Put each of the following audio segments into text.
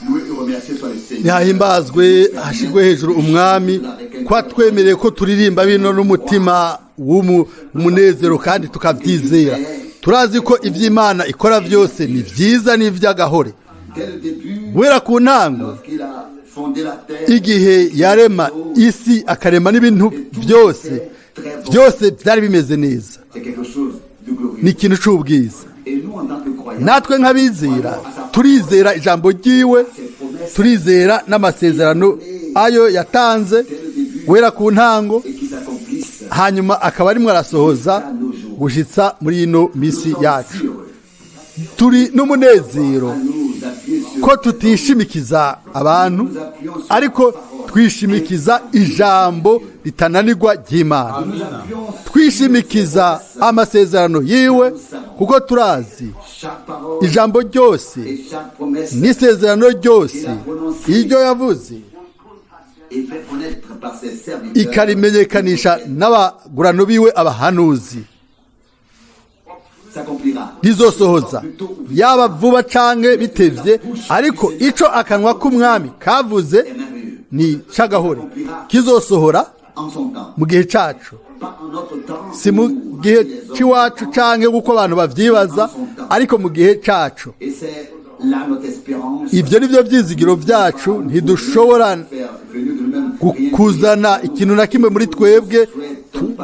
Loué et remercié soit le Seigneur. Ntihahimbazwe hashyirwe hejuru umwami ko atwemereye ko turirimba bino n'umutima w'umunezero kandi tukabyizera. Turazi ko iby'Imana ikora byose ni byiza n'iby'agahore. Dès le début, Guhera ku ntango, lorsqu'il a fondé la terre, igihe yarema isi akarema n'ibintu byose, byose byari bimeze neza. C'est quelque chose de glorieux. Ni ikintu cy'ubwiza. Et nous, en tant que croyants, Natwe nk'abizera turizera ijambo ryiwe, turizera n'amasezerano ayo yatanze guhera ku ntango, et qui s'accomplissent, hanyuma akaba arimo arasohoza gushitsa muri ino misi nous sommes yacu. si heureux Turi n'umunezero à nous appuyer sur ko tutishimikiza abantu, ariko twishimikiza ijambo ritananirwa ry'Imana. Nous appuyons sur Twishimikiza amasezerano yiwe kuko turazi chaque parole ijambo ryose et chaque promesse n'isezerano ryose iryo yavuze, et fait connaître par ses serviteurs ikarimenyekanisha n'abagurano biwe abahanuzi, s'accomplira. rizosohoza, yaba vuba canke bitevye, ariko ico akanwa k'umwami kavuze ni c'agahore, kizosohora En son temps, mu gihe cacu, pas en notre temps. Si mu gihe c'iwacu canke kuko abantu bavyibaza, ariko mu gihe cacu. Et c'est là notre espérance. Ivyo ni byo vyizigiro vyacu. Ntidushobora Faire venir de nous-mêmes rien. kuzana ikintu na kimwe muri twebwe,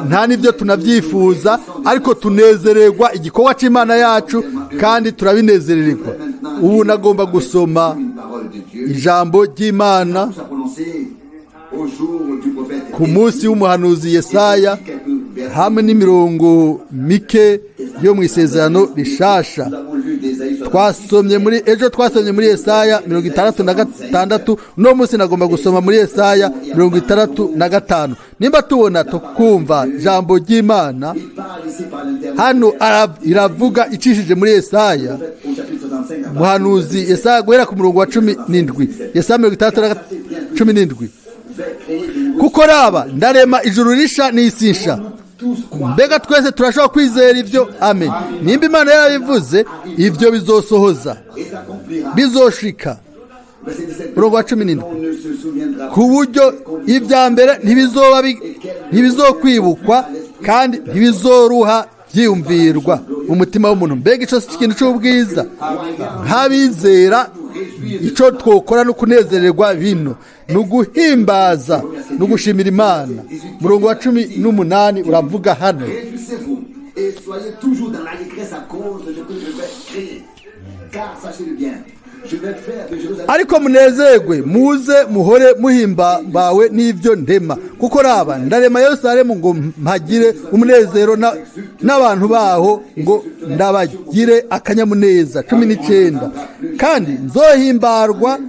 nta n'ibyo tunabyifuza, ariko tunezererwa igikorwa cy'Imana yacu kandi turabinezererwa. Ubu nagomba gusoma Une parole de Dieu. ijambo ry'Imana Nous a prononcé au jour du prophète. ku munsi w'umuhanuzi Yesaya, hamwe n'imirongo mike yo mu Isezerano Rishasha. Nous avons lu d'Ésaïe 66. Twasomye muri ejo, twasomye muri Yesaya 66. Uno munsi nagomba gusoma muri Yesaya 65. Nimba tubona tukumva ijambo ry'Imana Il parle ici par l'intermédiaire hano, iravuga icishije muri Yesaya, au chapitre 65 à muhanuzi Yesaya, guhera ku murongo wa 17. Yesaya 60 na 17. vais créer de nouveaux Kuko raba, ndarema ijuru risha n'isi nsha. Mbega twese turashobora kwizera ibyo? Amen. Nimba Imana yarabivuze, ibyo bizosohoza, et s'accomplira. bizoshika. Verset 17. Murongo wa 17. On ne se souviendra Ku buryo ibya mbere ntibizokwibukwa kandi ntibizoruha byiyumvirwa mu mutima w'umuntu. Mbega icyo si ikintu cy'ubwiza? Nk'abizera, icyo twokora no kunezererwa bino ni uguhimbaza no gushimira Imana. Murongo wa 18 uravuga hano: Réjouissez-vous et soyez toujours dans l'allégresse à cause de ce que je vais créer. Car sachez-le bien, je vais faire de Jérusalem Ariko munezerwe, muze muhore muhimbawe n'ibyo ndema, kuko raba, ndarema Yerusalemu ngo mpagire umunezero n'abantu baho ngo ndabagire akanyamuneza. 19. Kandi nzohimbarwa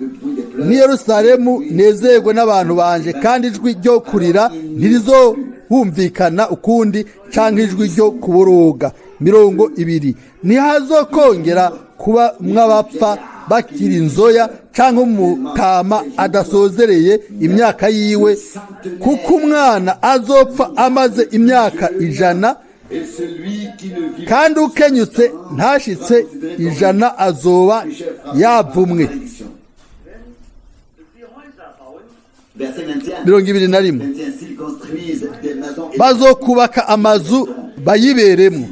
ni Yerusalemu, nezerwe n'abantu banje, kandi ijwi ryo kurira ntirizohumvikana ukundi canke ijwi ryo kuboroga. 20. Ntihazokongera kuba mw'abapfa bakiri inzoya cyangwa umutama adasozereye imyaka yiwe, kuko umwana azopfa amaze imyaka 100, et celui qui ne vit kandi ukenyutse ntashitse 100 azoba yavumwe. Malédiction. Verset 21. 21. 21. S'ils construisent des maisons et Bazokubaka amazu bayiberemo,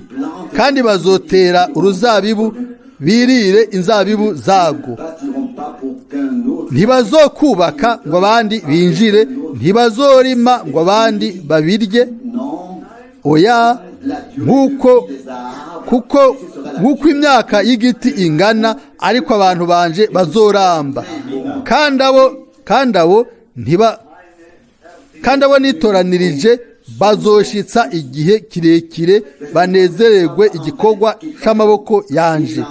kandi bazotera uruzabibu birire inzabibu zarwo. Ne bâtiront pas pour qu'un autre Ntibazokubaka ngo abandi binjire, ntibazorima ngo abandi babirye. Non, Oya, nk'uko kuko nk'uko imyaka y'igiti ingana, ariko abantu banje bazoramba, kandi abo ntiba kandi abo nitoranirije bazoshitsa igihe kirekire, banezererwe igikorwa c'amaboko yanje.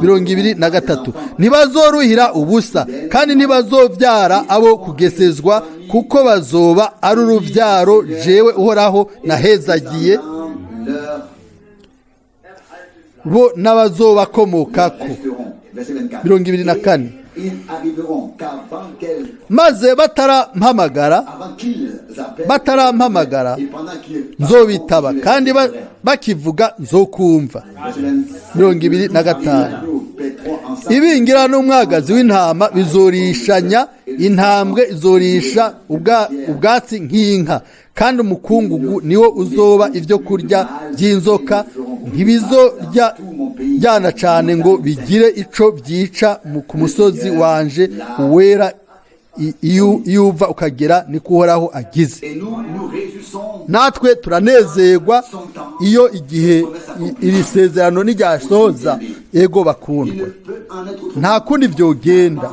23. Ntibazoruhira ubusa kandi ntibazovyara abo kugesezwa, kuko bazoba ari uruvyaro jewe Uhoraho nahezagiye, leur bo n'abazobakomokako. resteront. Verset 24. 24. Ils arriveront qu'avant qu'elles Maze batarampamagara, avant qu'ils appellent batarampamagara, et pendant qu'ils nzobitaba, kandi bakivuga nzokumva. Verset 25. 25. Nous paîtrons Ibingira n'umwagazi w'intama bizorishanya, intambwe izorisha ubwatsi nk'inka, kandi umukungugu niwo uzoba ibyo kurya by'inzoka. Ntibizorya jyana cyane ngo bigire ico byica ku musozi wanje uwera, iyo uva ukagera, niko Uhoraho agize. Et nous nous réjouissons Natwe turanezerwa iyo igihe iri sezerano niryasoza. Ego bakundwa, Il ne peut en être autrement. nta kundi byogenda.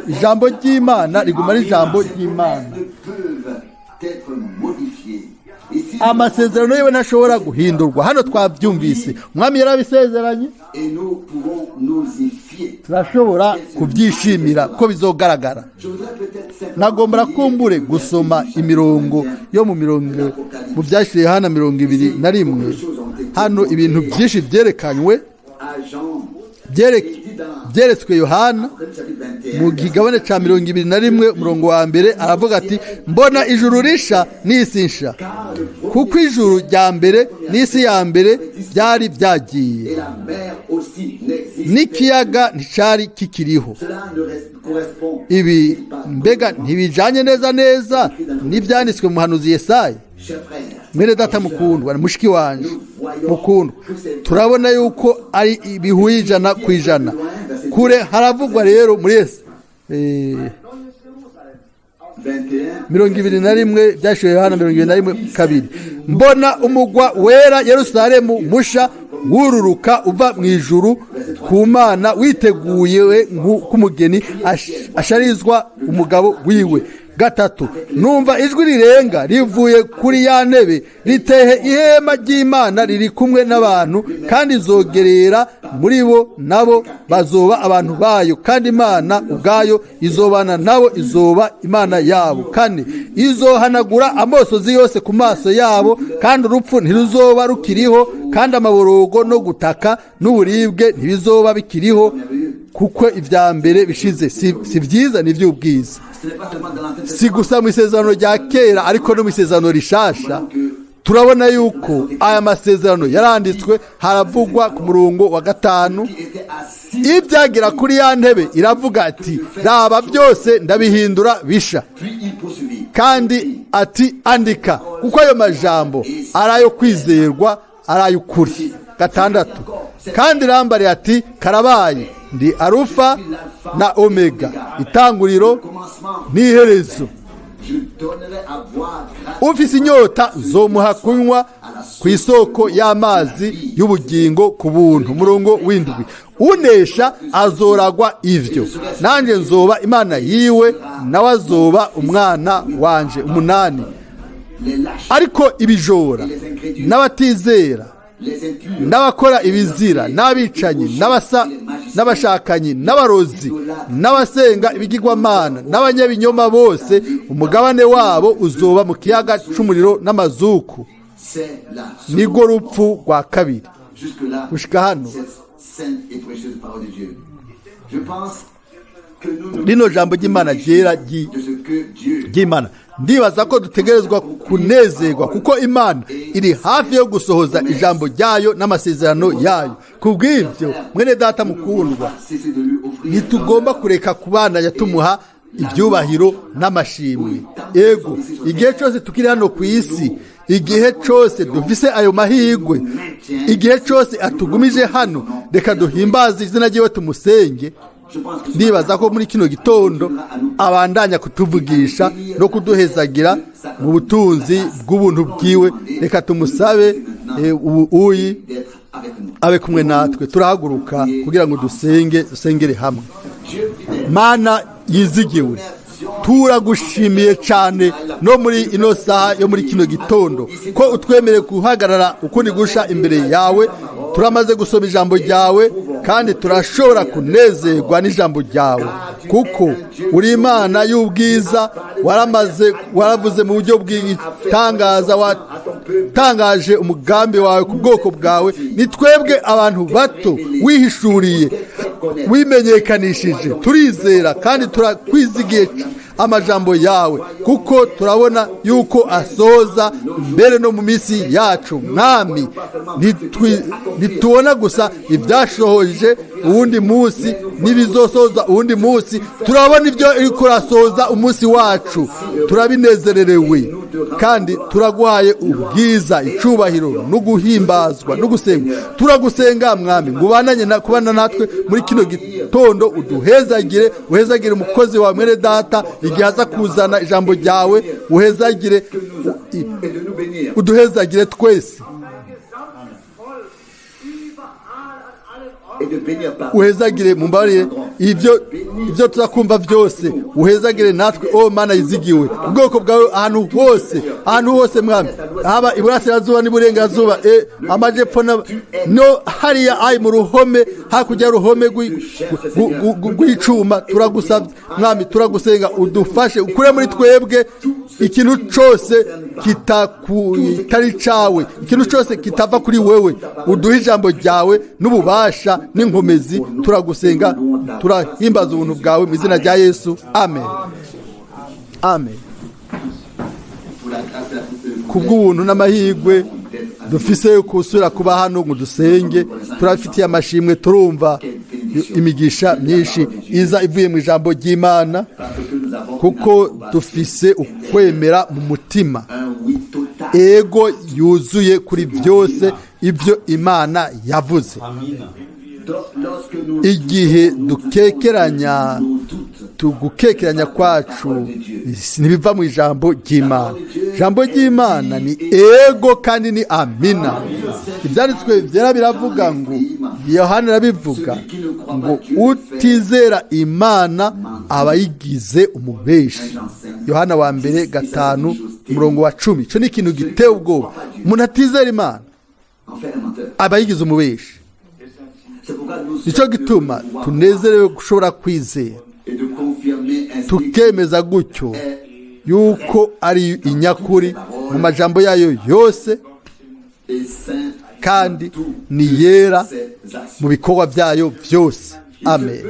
Ijambo ry'Imana riguma ari ijambo ry'Imana. Ne peuvent être modifiées. Ici, Amasezerano yiwe ntashobora guhindurwa. Hano twabyumvise, Umwami yarabisezeranye. Et nous pouvons nous y fier. Turashobora kubyishimira ko bizogaragara. Je voudrais peut-être simplement Nagombera lire kumbure gusoma imirongo yo mu mirongo mu Byashyiriye hano 21. Hano ibintu byinshi byerekanywe, à Jean, byeretswe Yohana Apocalypse chapitre 21, mu gigabane cya 21, umurongo wa mbere. Aravuga ati: "Mbona ijuru risha n'isi nsha, kuko ijuru rya mbere n'isi ya mbere byari byagiye, et la mer aussi n'existe. n'ikiyaga nticyari kikiriho." Cela ne correspond Ibi mbega ntibijyanye neza neza n'ibyanditswe mu muhanuzi Yesaya? Chers frères, Mwene data mukundwa, mushiki wanje mukundwa, turabona yuko ari bihuye 100%. Kure haravugwa rero muri ese 21, 21, Byashyiriwe Yohana 21:2: "Mbona umugwa wera Yerusalemu musha wururuka uva mu ijuru ku Mana, witeguye k'umugeni asharizwa umugabo wiwe." 3: "Numva ijwi rirenga rivuye kuri ya ntebe ritehe: ihema ry'Imana riri kumwe n'abantu, kandi izogerera muri bo, nabo bazoba abantu bayo, kandi Imana ubwayo izobana nabo, izoba Imana yabo. 4: izohanagura amosozi yose ku maso yabo, kandi urupfu ntiruzoba rukiriho, kandi amaborogo no gutaka n'uburibwe ntibizoba bikiriho, kuko ibya mbere bishize." Si byiza? Ni iby'ubwiza. Ce n'est pas seulement dans l'Ancien Si gusa mu Isezerano rya Kera, ariko no mu Isezerano Rishasha turabona yuko aya masezerano yaranditswe. Haravugwa ku murongo wa 5: qui était assis, "Ibyagira kuri ya ntebe iravuga ati: Raba, byose ndabihindura bisha." Puis il poursuivit. Kandi ati: Andika, kuko ayo majambo ari ayo kwizerwa, ari ay'ukuri. 6: "Kandi rambariye ati: Karabaye! Ndi Arufa na Omega, itanguriro Commencement, n'iherezo. je donnerai à boire gratuitement Ufise inyota zomuha kunywa ku isoko y'amazi y'ubugingo ku buntu." Umurongo w'7: "Unesha azoragwa ivyo, nanjye nzoba Imana yiwe, nawe azoba umwana wanje." 8: les lâches, "Ariko ibijora n'abatizera, les impurs, n'abakora ibizira, n'abicanyi, n'abasa n'abashakanyi, n'abarozi, n'abasenga ibigirwamana, n'abanyabinyoma bose, umugabane wabo uzoba mu kiyaga c'umuriro n'amazuku. C'est la Nirwo rupfu rwa kabiri." Jusque-là, Gushika hano, cette sainte et précieuse parole de Dieu. Je pense que nous nous rino jambo ry'Imana ryera de ce que Dieu ry'Imana, ndibaza ko dutegerezwa kunezerwa kuko Imana iri hafi yo gusohoza ijambo ryayo n'amasezerano yayo. Ku bw'ibyo, mwene data mukundwa, cesser de lui offrir ntitugomba kureka kubandanya tumuha ibyubahiro n'amashimwe. Ego, igihe cyose tukiri hano ku isi, igihe cyose dufise ayo mahirwe, igihe cyose atugumije hano, reka duhimbaze izina ryiwe, tumusenge. Je pense que Ndibaza ko muri kino gitondo abandanya kutuvugisha no kuduhezagira mu butunzi bw'ubuntu bwiwe. Reka tumusabe ubu uyi d'être avec nous. abe kumwe natwe. Turahaguruka kugira ngo dusenge, dusengere hamwe. Dieu fidèle, Mana yizigiwe, turagushimiye cyane no muri ino saha yo muri kino gitondo ko utwemereye guhagarara ukundi gusha imbere yawe. Turamaze gusoma ijambo ryawe, kandi turashobora kunezerwa n'ijambo ryawe, kuko uri Imana y'ubwiza. Waramaze, waravuze mu buryo bw'igitangaza, watangaje umugambi wawe ku bwoko bwawe. Ni twebwe abantu bato wihishuriye, wimenyekanishije. Turizera kandi turakwizigiye. Amajambo yawe, kuko turabona yuko asohoza mbere no mu minsi yacu. Mwami, ntitubona gusa ibyashohoje uwundi munsi n'ibizosoza uwundi munsi, turabona ibyo iri kurasohoza umunsi wacu. Turabinezererewe kandi turaguhaye ubwiza, icubahiro no guhimbazwa no gusenga. Turagusenga, Mwami, ngo ubananye kubana natwe muri kino gitondo, uduhezagire, uhezagire umukozi wawe mwene data igihe aza kuzana ijambo ryawe, uhezagire, Et de nous bénir. uduhezagire twese. Et de bénir par Uhezagire, mumbabarire, ibyo tuzakumva byose. Uhezagire natwe, o Mana yizigiwe, ubwoko bwawe ahantu hose, ahantu hose, Mwami, haba iburasirazuba n'iburengerazuba, amajepfo no hariya ayi mu ruhome, hakurya y'uruhome rw'icuma. Turagusabye, Mwami, turagusenga, udufashe ukure muri twebwe ikintu cyose kitari cawe, ikintu cyose kitava kuri wewe. Uduhe ijambo ryawe n'ububasha n'inkomezi. Turagusenga, turahimbaza ubuntu bwawe mu izina rya Yesu. Amen, amen. Pour la grâce et la Kubw'ubuntu n'amahirwe dufise yo kusubira kuba hano ngo dusenge, turabifitiye amashimwe. Turumva imigisha myinshi iza ivuye mu ijambo ry'Imana, Parce que nous avons kuko une approbation, dufise ukwemera mu mutima, un oui total. Ego yuzuye kuri byose ibyo Imana yavuze. Amina. Donc, lorsque nous Igihe dukekeranya, nous doutes, tugukekeranya kwacu ntibiva mu ijambo ry'Imana. Ijambo ry'Imana ni ego kandi ni amina. Ibyanditswe byera biravuga ngo, Yohana arabivuga ngo: "Utizera Imana aba yigize umubeshi." Yohana wa mbere 5 umurongo wa 10. Icyo ni ikintu giteye ubwoba. Umuntu atizera Imana en fait un menteur. aba yigize umubeshi. C'est pourquoi nous Nicyo sommes gituma heureux de pouvoir tunezerewe gushobora kwizera, et de confirmer ainsi tukemeza gutyo yuko ari inyakuri mu majambo yayo yose, et saint kandi dans toutes ni yera ses actions. mu bikorwa byayo byose. Amen.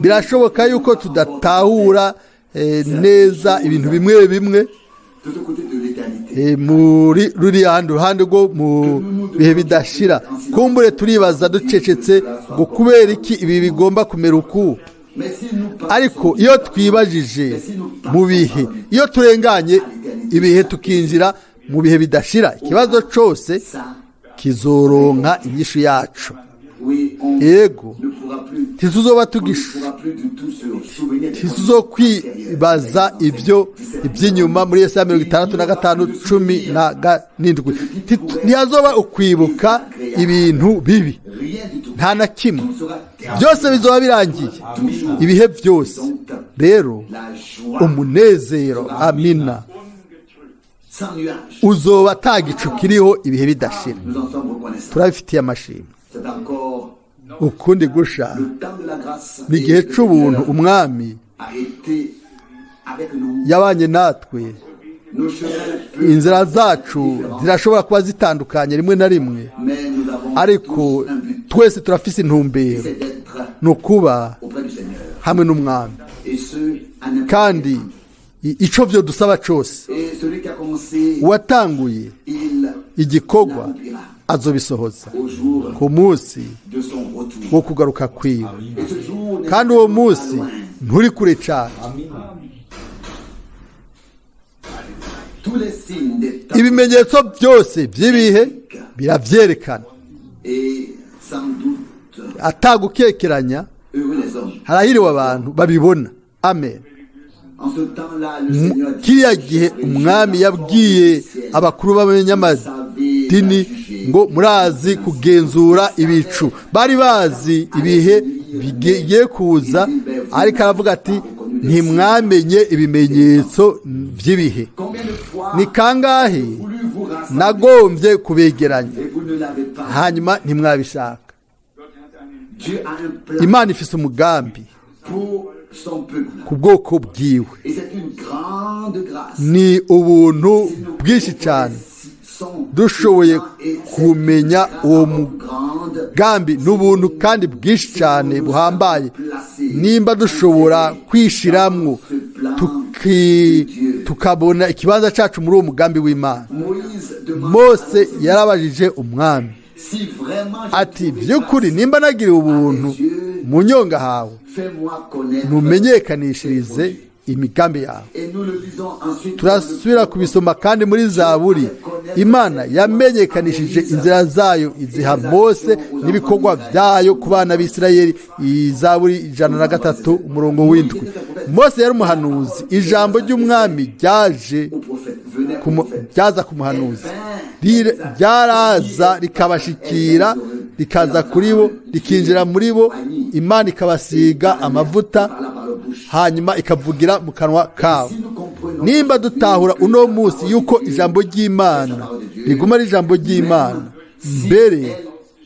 Birashoboka yuko tudatahura neza ibintu bimwe bimwe De ce côté de l'éternité, muri ruriya ruhande rwo mu bihe bidashira. Kumbure turibaza ducecetse ngo: "Kubera iki ibi bigomba kumera uku?" Mais si nous passons Ariko iyo twibajije mu bihe, iyo turenganye ibihe tukinjira mu bihe bidashira, ikibazo cyose ça, kizoronka inyishu yacu. oui, on Yego, ne pourra plus, ntituzoba on ne tugish pourra plus du tout se souvenir des ntituzokwibaza ibyo iby'inyuma. Muri Yesaya 65:17, ntihazoba ukwibuka ibintu bibi, Rien du tout. nta na kimwe. Tout sera terminé. Byose bizoba birangiye ibihe byose. Rero La joie umunezero, amina, sans nuage. uzoba ata gicu kiriho ibihe bidashira. Nous en sommes reconnaissants. Turabifitiye amashimwe. C'est encore Ukundi gusha, le temps de la grâce. ni Et igihe le c'ubuntu. Seigneur Umwami a été avec nous. yabanye natwe. Nos chemins peuvent Inzira zacu zirashobora kuba zitandukanye rimwe na rimwe, mais nous avons ariko tous un but, twese turafise intumbero, c'est d'être ni ukuba auprès du Seigneur. hamwe n'Umwami, Et ce, à n'importe kandi quel temps. ico vyo dusaba cose. Et celui qui a commencé, Uwatanguye il igikorwa l'accomplira azobisohoza au jour ku munsi de son retour. wo kugaruka kwiwe. Et ce jour n'est Kandi uwo pas munsi loin. nturi kure cane. Amina. Tous les signes des temps Ibimenyetso byose by'ibihe biravyerekana. Et sans doute Atagukekeranya, heureux les hommes. harahiriwe abantu babibona. Amen. En ce temps-là, le Seigneur dit, Kiriya gihe Umwami yabwiye abakuru b'abanyamadini ngo: "Murazi kugenzura ibicu." Bari bazi ibihe bigiye kuza, ariko aravuga ati: "Ntimwamenye ibimenyetso by'ibihe." Combien de fois Ni kangahe voulu vous rassembler nagombye kubegeranya, et vous ne l'avez pas. hanyuma ntimwabishaka. Dieu a un plan Imana ifise umugambi pour son peuple. ku bwoko bwiwe. Et c'est une grande grâce. Ni ubuntu bwinshi cyane dushoboye kumenya uwo mugambi, n'ubuntu kandi bwinshi cyane buhambaye nimba dushobora kwishiramwo tukabona ikibanza cyacu muri uwo mugambi w'Imana. Mose yarabajije umwami ati by'ukuri nimba nagiriwe ubuntu mu nyonga hawe, ntumenyekanishirize imigambi yawe. Turasubira kubisoma kandi muri Zaburi, Imana yamenyekanishije inzira zayo iziha Mose n'ibikorwa byayo ku bana b'Isirayeli. Zaburi 103 umurongo 7. Mose yari umuhanuzi, ijambo ry'umwami ryaje ryaza ku muhanuzi, ryaraza rikabashikira, rikaza kuri bo, rikinjira muri bo, Imana ikabasiga amavuta, hanyuma ikavugira mu kanwa kabo. Nimba dutahura uno munsi yuko ijambo ry'Imana riguma ari ijambo ry'Imana, mbere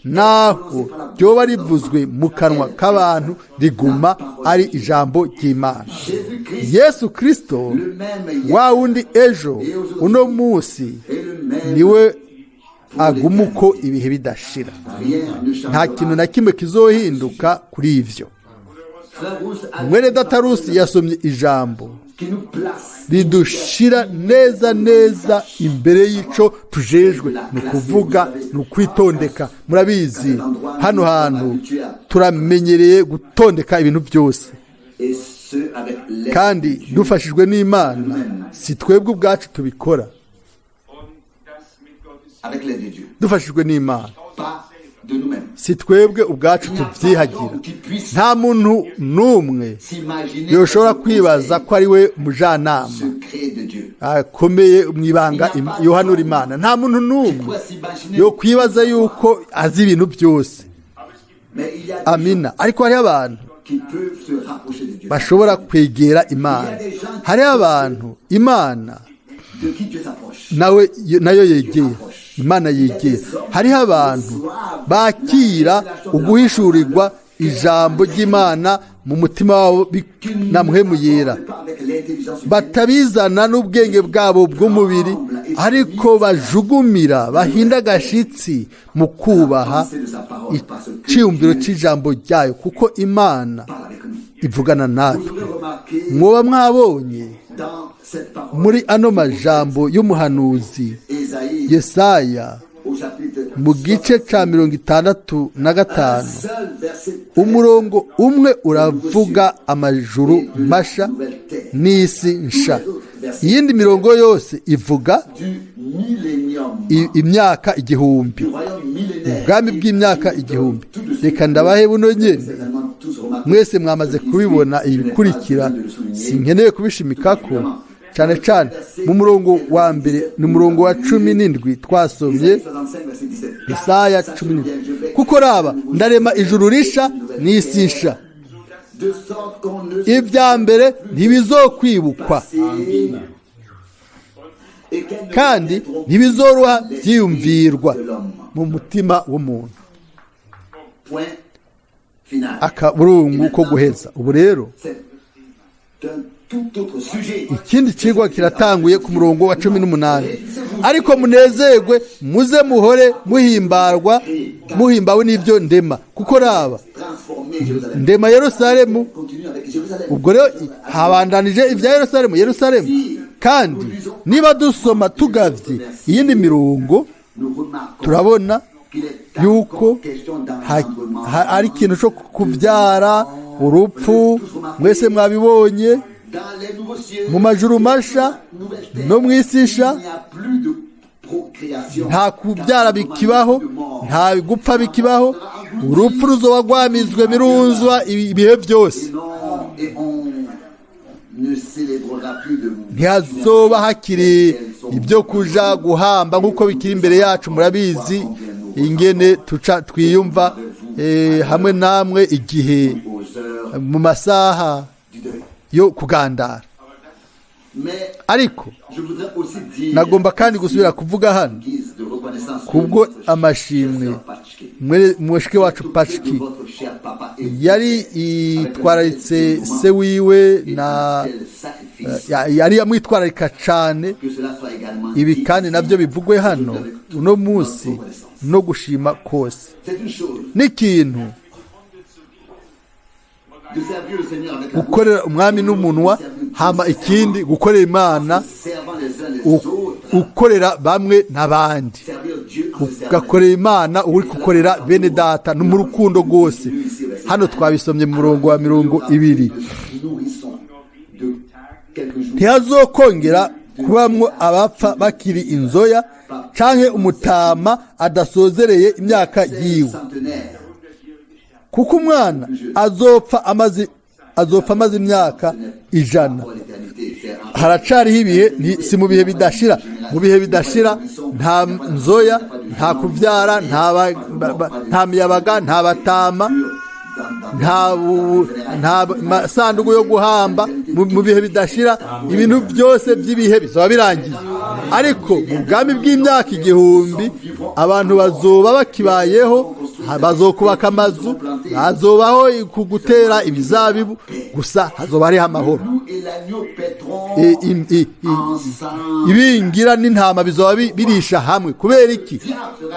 naho ryoba rivuzwe mu kanwa k'abantu, riguma ari ijambo ry'Imana. Yesu Kristo wa wundi ejo, uno munsi niwe aguma uko ibihe bidashira. Nta kintu na kimwe kizohinduka kuri ivyo. Mwene data Rusi yasomye ijambo ridushira neza neza imbere y'ico tujejwe, ni ukuvuga ni ukwitondeka. Murabizi hano hantu turamenyereye gutondeka ibintu byose, kandi dufashijwe n'Imana, si twebwe ubwacu tubikora, dufashijwe n'Imana, si twebwe ubwacu tubyihagira. Nta muntu n'umwe yoshobora kwibaza ko ari we mujanama akomeye mu ibanga yohanura Imana. Nta muntu n'umwe yo kwibaza yuko azi ibintu byose. Amina. Ariko hariho abantu bashobora kwegera Imana, hariho abantu Imana nayo yegera, Imana yegera. Hariho abantu bakira uguhishurirwa ijambo ry'Imana mu mutima wabo na mpwemu yera, batabizana n'ubwenge bwabo bw'umubiri, ariko bajugumira, bahinda agashitsi mu kubaha iciyumviro cy'ijambo ryayo, kuko Imana ivugana natwe. Mwoba mwabonye muri ano majambo y'umuhanuzi Yesaya mu gice ca 65, umurongo umwe uravuga amajuru masha n'isi nsha, iyindi mirongo yose ivuga imyaka 1000, ubwami bw'imyaka 1000. Reka ndabahe buno nyene, mwese mwamaze kubibona ibikurikira, sinkeneye kubishimikako cyane cyane mu murongo wa mbere ni umurongo wa 17 twasomye Isaya 17. Kuko raba ndarema ijuru risha n'isi nsha, ibya mbere ntibizokwibukwa kandi ntibizoroha byiyumvirwa mu mutima w'umuntu. Akaburungu ko guheza. Ubu rero ikindi cigwa kiratanguye ku murongo wa 18. Ariko munezerwe, muze muhore muhimbarwa, muhimbawe n'ibyo ndema, kuko raba ndema Yerusalemu. Ubwo rero habandanije ibya Yerusalemu, Yerusalemu. Kandi niba dusoma tugavye iyindi mirongo, turabona yuko ari ikintu cyo kubyara urupfu. Mwese mwabibonye mu majuru masha no mu isi nsha, nta kubyara bikibaho, nta gupfa bikibaho, urupfu ruzoba rwamizwe mirunzwa ibihe byose. Ntihazoba hakiri ibyo kuja guhamba nk'uko bikiri imbere yacu. Murabizi ingene tuca twiyumva hamwe namwe igihe mu masaha yo kugandara. Ariko nagomba kandi gusubira kuvuga hano kubwo amashimwe mushiki wacu Pashiki yari yitwararitse se wiwe na yari yamwitwararika cyane. Ibi kandi nabyo bivugwe hano uno munsi no gushima kose n'ikintu gukorera umwami n'umunwa, Hama ikindi, gukorera Imana, Servant les uns les autres. ukorera bamwe n'abandi, Servir Dieu en se servant. ugakorera Imana uri gukorera bene data no mu rukundo rwose. Hano twabisomye mu murongo wa 20. Nourrissons de quelques jours. Ntihazokongera kubamwo abapfa bakiri inzoya canke umutama adasozereye imyaka yiwe, Centenaire. kuko umwana azopfa amaze imyaka 100. Pour l'éternité. C'est un Haracariho ibihe, si mu bihe bidashira. Mu bihe bidashira nta nzoya, nta kubyara, nta miyabaga, nta batama, nta masanduku yo guhamba. Mu bihe bidashira ibintu byose by'ibihe bizaba birangiye, ariko mu bwami bw'imyaka 1000 abantu bazoba bakibayeho, bazokubaka amazu, hazobaho ku gutera ibizabibu gusa, hazoba hariho amahoro. Loup et l'agneau paîtront ensemble. Ibingira n'intama bizoba birisha hamwe. Kubera iki?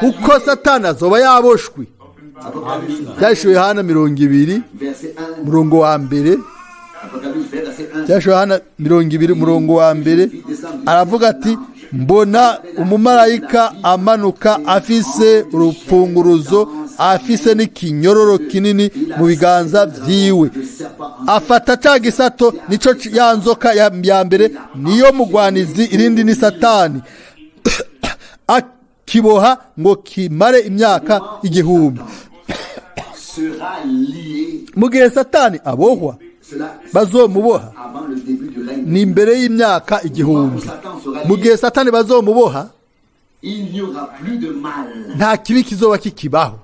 Kuko Satani azoba yaboshwe. Apocalypse, Byashiwe Yohana 20, verset 1. murongo wa mbere. Apocalypse, verset 1. Byashiwe Yohana 20, umurongo wa mbere, aravuga ati: "Mbona umumarayika amanuka afise urupfunguruzo, afise n'ikinyororo kinini mu biganza vyiwe, afata ca gisato, nico ya nzoka ya mbere, niyo mugwanizi, irindi ni Satani, akiboha ngo kimare imyaka 1000." Sera lié. Mu gihe Satani abohwa, Cela bazomuboha avant le début du règne. ni imbere y'imyaka 1000. Mu gihe Satani bazomuboha, Il n'y aura plus de mal. nta kibi kizoba kikibaho.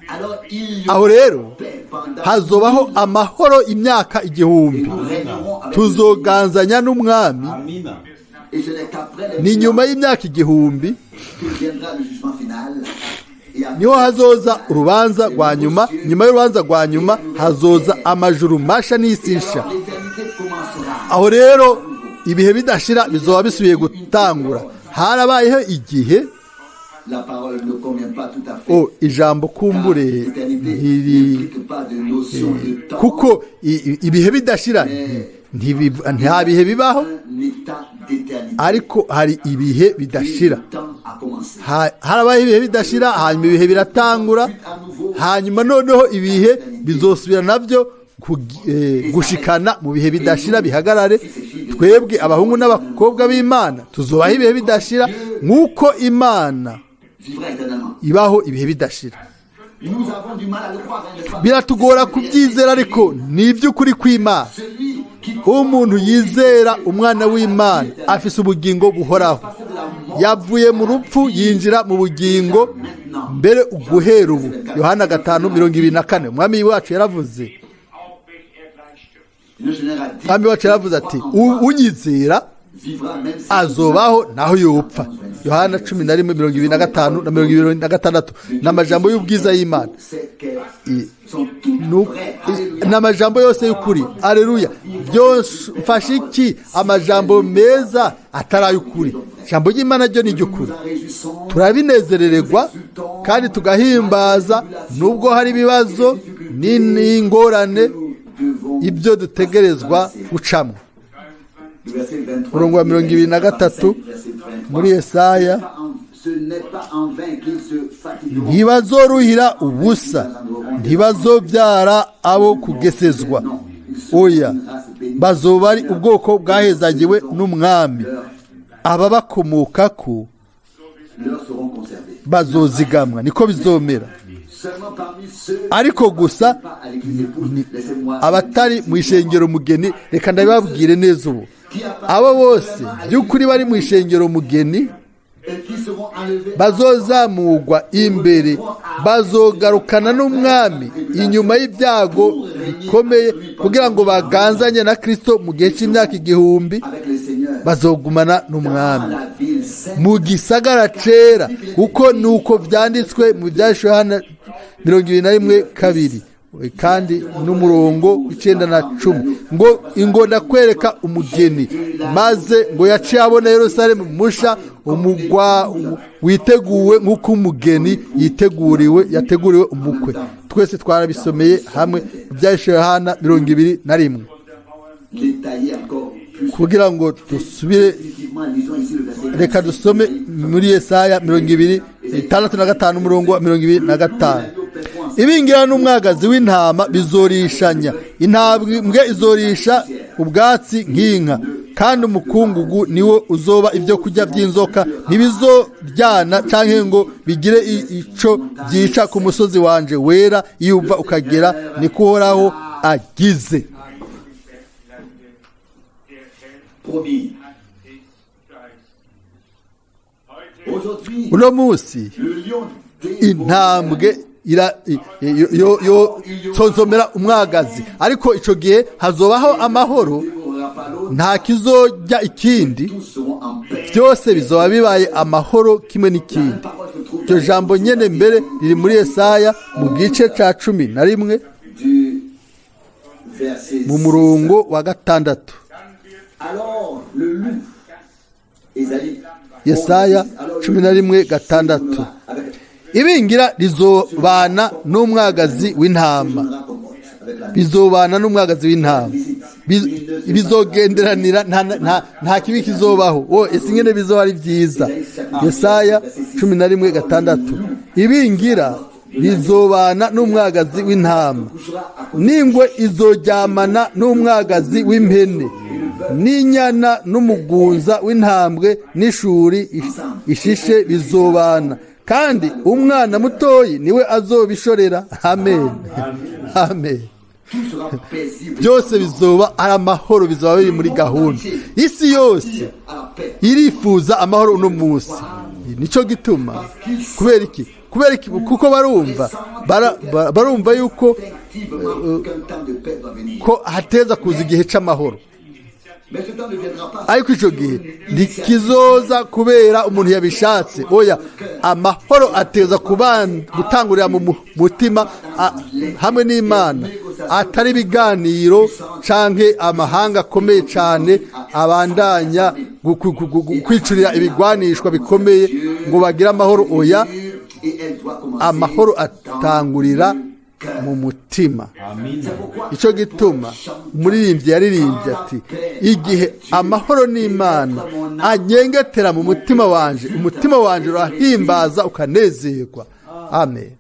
Alors il y Aho aura rero paix pendant hazobaho amahoro imyaka 1000. Nous régnerons avec Tuzoganzanya n'Umwami. Amina. Et ce n'est qu'après les Ni nyuma y'imyaka 1000 que viendra le jugement final. Et après, niho hazoza urubanza rwa nyuma. Nyuma y'urubanza rwa nyuma hazoza amajuru masha n'isi nsha. Alors l'éternité commencera. Aho rero ibihe bidashira bizoba bisubiye gutangura. Harabayeho igihe. La parole ne convient pas tout à fait. O, ijambo kumbure L'éternité ntiri n'implique pas de notion de temps. kuko ibihe bidashira nta bihe bibaho, Un état d'éternité. ariko hari ibihe bidashira. Le temps a commencé. Harabayeho ibihe bidashira, hanyuma ibihe biratangura, hanyuma noneho ibihe bizosubira nabyo gushikana mu bihe bidashira bihagarare. Twebwe abahungu n'abakobwa b'Imana tuzubaho ibihe bidashira nk'uko Imana Vivra éternellement. ibaho ibihe bidashira. Nous avons du mal à le croire, hein, n'est-ce pas? Biratugora kubyizera, ariko ni iby'ukuri kw'Imana. Celui qui Umuntu yizera Umwana w'Imana afise ubugingo buhoraho, yavuye mu rupfu yinjira mu bugingo mbere guhera ubu. Yohana 5:24. Umwami wacu yaravuze, le général dit, Umwami wacu yaravuze ati: "Unyizera vivra même si azobaho naho yopfa." Yohana 11:25 na 26. Ni amajambo y'ubwiza y'Imana. C'est qu'elles sont toutes vraies. Alléluia. Ni amajambo yose y'ukuri, aleluya. Byose mfashe iki amajambo meza atari ay'ukuri? Ijambo ry'Imana ryo ni iry'ukuri. Nous en réjouissons. Turabinezerererwa kandi tugahimbaza nubwo hari ibibazo n'ingorane, Nous devons ibyo dutegerezwa gucamo. Le verset 23, Umurongo wa 23 verset 23. muri Yesaya. Ce n'est pas en vain qu'ils se fatigueront. Ntibazoruhira ubusa, ntibazobyara abo kugesezwa, oya, bazoba ari ubwoko bwahezagiwe n'Umwami, ababakomokako Leurs seront conservés. bazozigamwa. Niko bizomera. Seulement parmi ceux Ariko gusa pas à l'église épouse, laissez-moi abatari mu ishengero mugeni, reka ndabibabwire neza ubu, abo bose by'ukuri bari mu ishengero mugeni et qui seront enlevés bazozamugwa imbere, bazogarukana n'Umwami inyuma y'ibyago bikomeye kugira ngo baganzanye na Kristo mu gihe cy'imyaka 1000. Avec le Seigneur Bazogumana n'Umwami dans la ville sainte. mu gisagara cera, kuko ni uko byanditswe mu byashiwe hano 21:2 kandi n'umurongo w'icenda na 10 ngo: "Ingo ndakwereka umugeni." Maze ngo yaciye abona Yerusalemu musha, umugwa witeguwe nk'uko umugeni yiteguriwe, yateguriwe umukwe. Twese twarabisomeye hamwe, byashiwe hana 21. Détailler encore Kugira ngo dusubire, reka dusome muri Yesaya 26, umurongo wa 25. Ibingira n'umwagazi w'intama bizorishanya, intambwe izorisha ubwatsi nk'inka, kandi umukungugu niwo uzoba ibyo kurya by'inzoka. Ntibizoryana canke ngo bigire ico byica ku musozi wanje wera, iyo uva ukagera, niko Uhoraho agize. Promis. Aujourd'hui, Uno munsi le lion dévore intambwe ira yo nsonzomera umwagazi, ariko ico gihe hazobaho amahoro, dévorera pas l'autre, nta kizojya ikindi, tous seront en paix. Byose bizoba bibaye amahoro kimwe n'ikindi. Parole se trouve Iryo jambo nyene mbere riri muri Yesaya mu gice ca 11, du verset mu murongo wa 6. Alors le loup, Ésaïe, Yesaya alors le 11 loup 6. Avec, Ibingira rizobana n'umwagazi w'intama, séjournera comme hôte avec la bizobana n'umwagazi w'intama, bizogenderanira, nta kibi kizobaho. Wo ese ingene bizoba ari byiza! Yesaya 11:6. Ibingira rizobana n'umwagazi w'intama, n'ingwe izoryamana n'umwagazi w'impene, n'inyana n'umugunza w'intambwe n'ishuri ishishe bizobana, kandi umwana mutoyi niwe azobishorera. Amen, amen. Tout sera paisible. Byose bizoba ari amahoro, bizoba biri muri gahunda. Isi yose À la paix. irifuza amahoro uno munsi. Nicyo gituma, kubera iki? Kubera iki? Kuko barumva barumva yuko Effectivement, qu'un temps de paix doit venir. ko hateza kuza igihe c'amahoro. Mais ce temps ne viendra pas. Ariko ico gihe ntikizoza kubera umuntu yabishatse. Oya, amahoro ateza gutangurira mu mutima hamwe n'Imana, atari ibiganiro canke amahanga akomeye cane abandanya kwicurira ibigwanishwa bikomeye ngo bagire amahoro. Oya, Et elle doit commencer amahoro atangurira mu mutima. Icyo gituma umuririmbyi yaririmbye ati: "Igihe amahoro n'Imana anyengetera mu mutima wanje, umutima wanje urahimbaza ukanezerwa." Amen.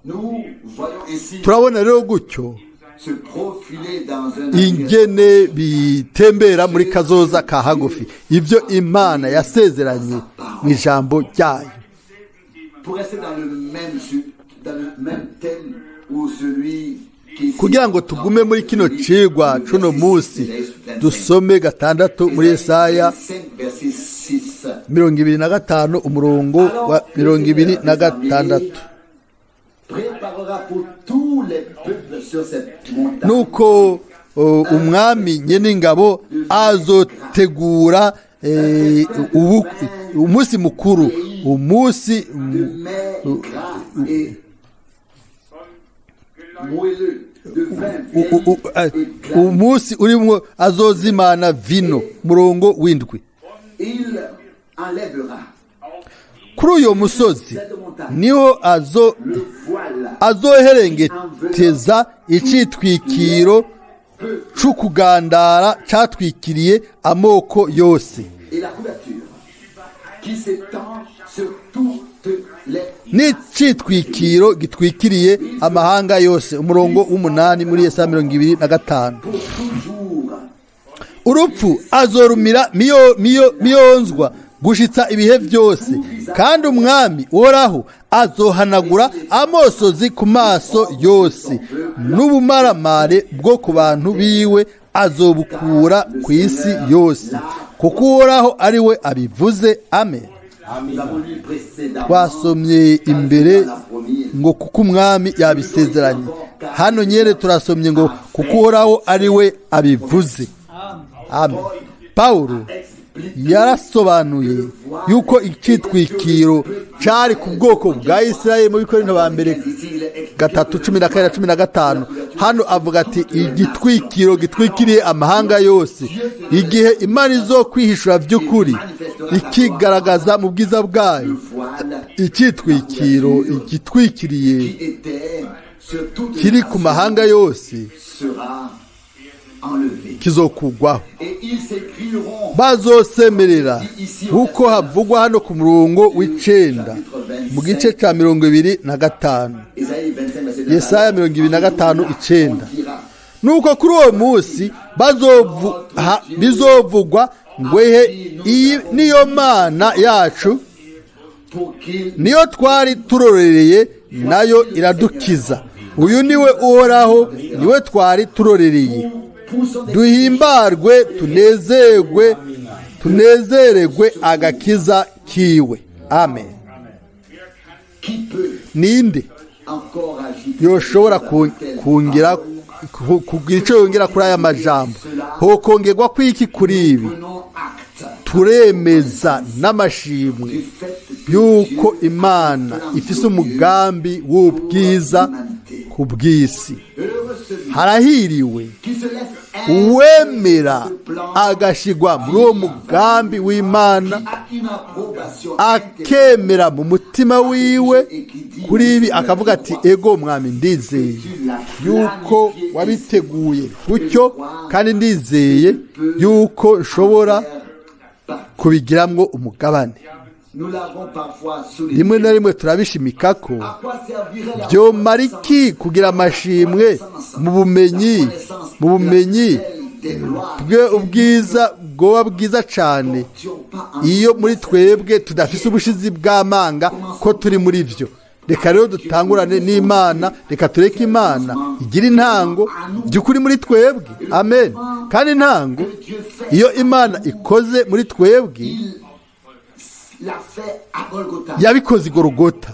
Nous voyons ainsi Turabona rero gutyo se profiler dans un avenir ingene bitembera muri kazoza ka hagufi ibyo Imana yasezeranye mu ijambo ryayo. Pour rester dans le même thème où celui qui Kugira ngo tugume muri kino cigwa cuno munsi, dusome 6 muri Yesaya 5 verset 6. 25, umurongo wa 26. Préparera pour tous les peuples sur cette montagne Nuko umwami nyen'ingabo azotegura umunsi mukuru, umunsi de mets gras et moelleux, de vin vieilli et clair. Umunsi urimwo azozimana vino. Murongo w'7. Il enlèvera Kuri uyo musozi niho azo le voile azoherengeteza icitwikiro c'ukugandara catwikiriye amoko yose, et la couverture qui s'étend sur toutes les n'icitwikiro gitwikiriye amahanga yose. Umurongo w'8 muri Yesaya 25. Pour toujours. Urupfu azorumira miyonzwa gushitsa ibihe byose, kandi umwami Uhoraho azohanagura amosozi ku maso yose, n'ubumaramare bwo ku bantu biwe azobukura ku isi yose, kuko Uhoraho ari we abivuze. Amen. Nous avons lu précédemment Twasomye imbere ngo kuko umwami yabisezeranye. Hano nyere turasomye ngo kuko Uhoraho ari we abivuze. Amen. Pawulo yarasobanuye yuko icitwikiro cari ku bwoko bwa Isirayeli mu Bikorinto ba mbere 3:14 na 15. Hano avuga ati igitwikiro gitwikiriye amahanga yose, igihe Imana izokwihishura by'ukuri ikigaragaza mu bwiza bwayo, le voile icitwikiro igitwikiriye qui était sur toutes les kiri ku mahanga yose sera enlevée. Kizokugwaho. Et ils s'écrieront Bazosemerera nk'uko havugwa hano ku murongo w'icenda mu gice cya 25. Ésaïe 25, verset 9. Yesaya 25 icenda. On dira, Nuko kuri uwo munsi bizovugwa ngwehe iyi niyo Mana yacu, pour qu'il niyo twari turorereye, nayo iradukiza. Uyu niwe Uhoraho, niwe twari turorereye. Poussons des Duhimbarwe, tunezerwe, tunezeregwe agakiza kiwe. Amen. Qui peut Ninde encore ajouter yoshobora kungira kugira icyo yongera kuri aya majambo? Hokongerwa kwiki kuri ibi? Prenons acte Turemeza n'amashimwe du fait que yuko Dieu Imana ifise umugambi w'ubwiza ku bw'isi. Heureux celui Harahiriwe qui se laisse uwemera agashigwa muri uwo mugambi w'Imana, a une approbation akemera mu mutima wiwe kuri ibi, akavuga ati: "Ego Mwami, ndizeye yuko wabiteguye gutyo, kandi ndizeye yuko nshobora kubigiramwo umugabane." Nous l'avons parfois souligné. Rimwe na rimwe turabishimika ko À quoi servirait la byomara iki kugira amashimwe mu bumenyi bwe ubwiza bwoba bwiza cyane, iyo muri twebwe tudafise ubushizi bw'amanga ko turi muri byo? Reka rero dutangurane n'Imana, reka tureke Imana igira intango by'ukuri muri twebwe. Amen. Kandi intango iyo Imana ikoze muri twebwe, l'a fait à Golgotha. yabikoze igorogota.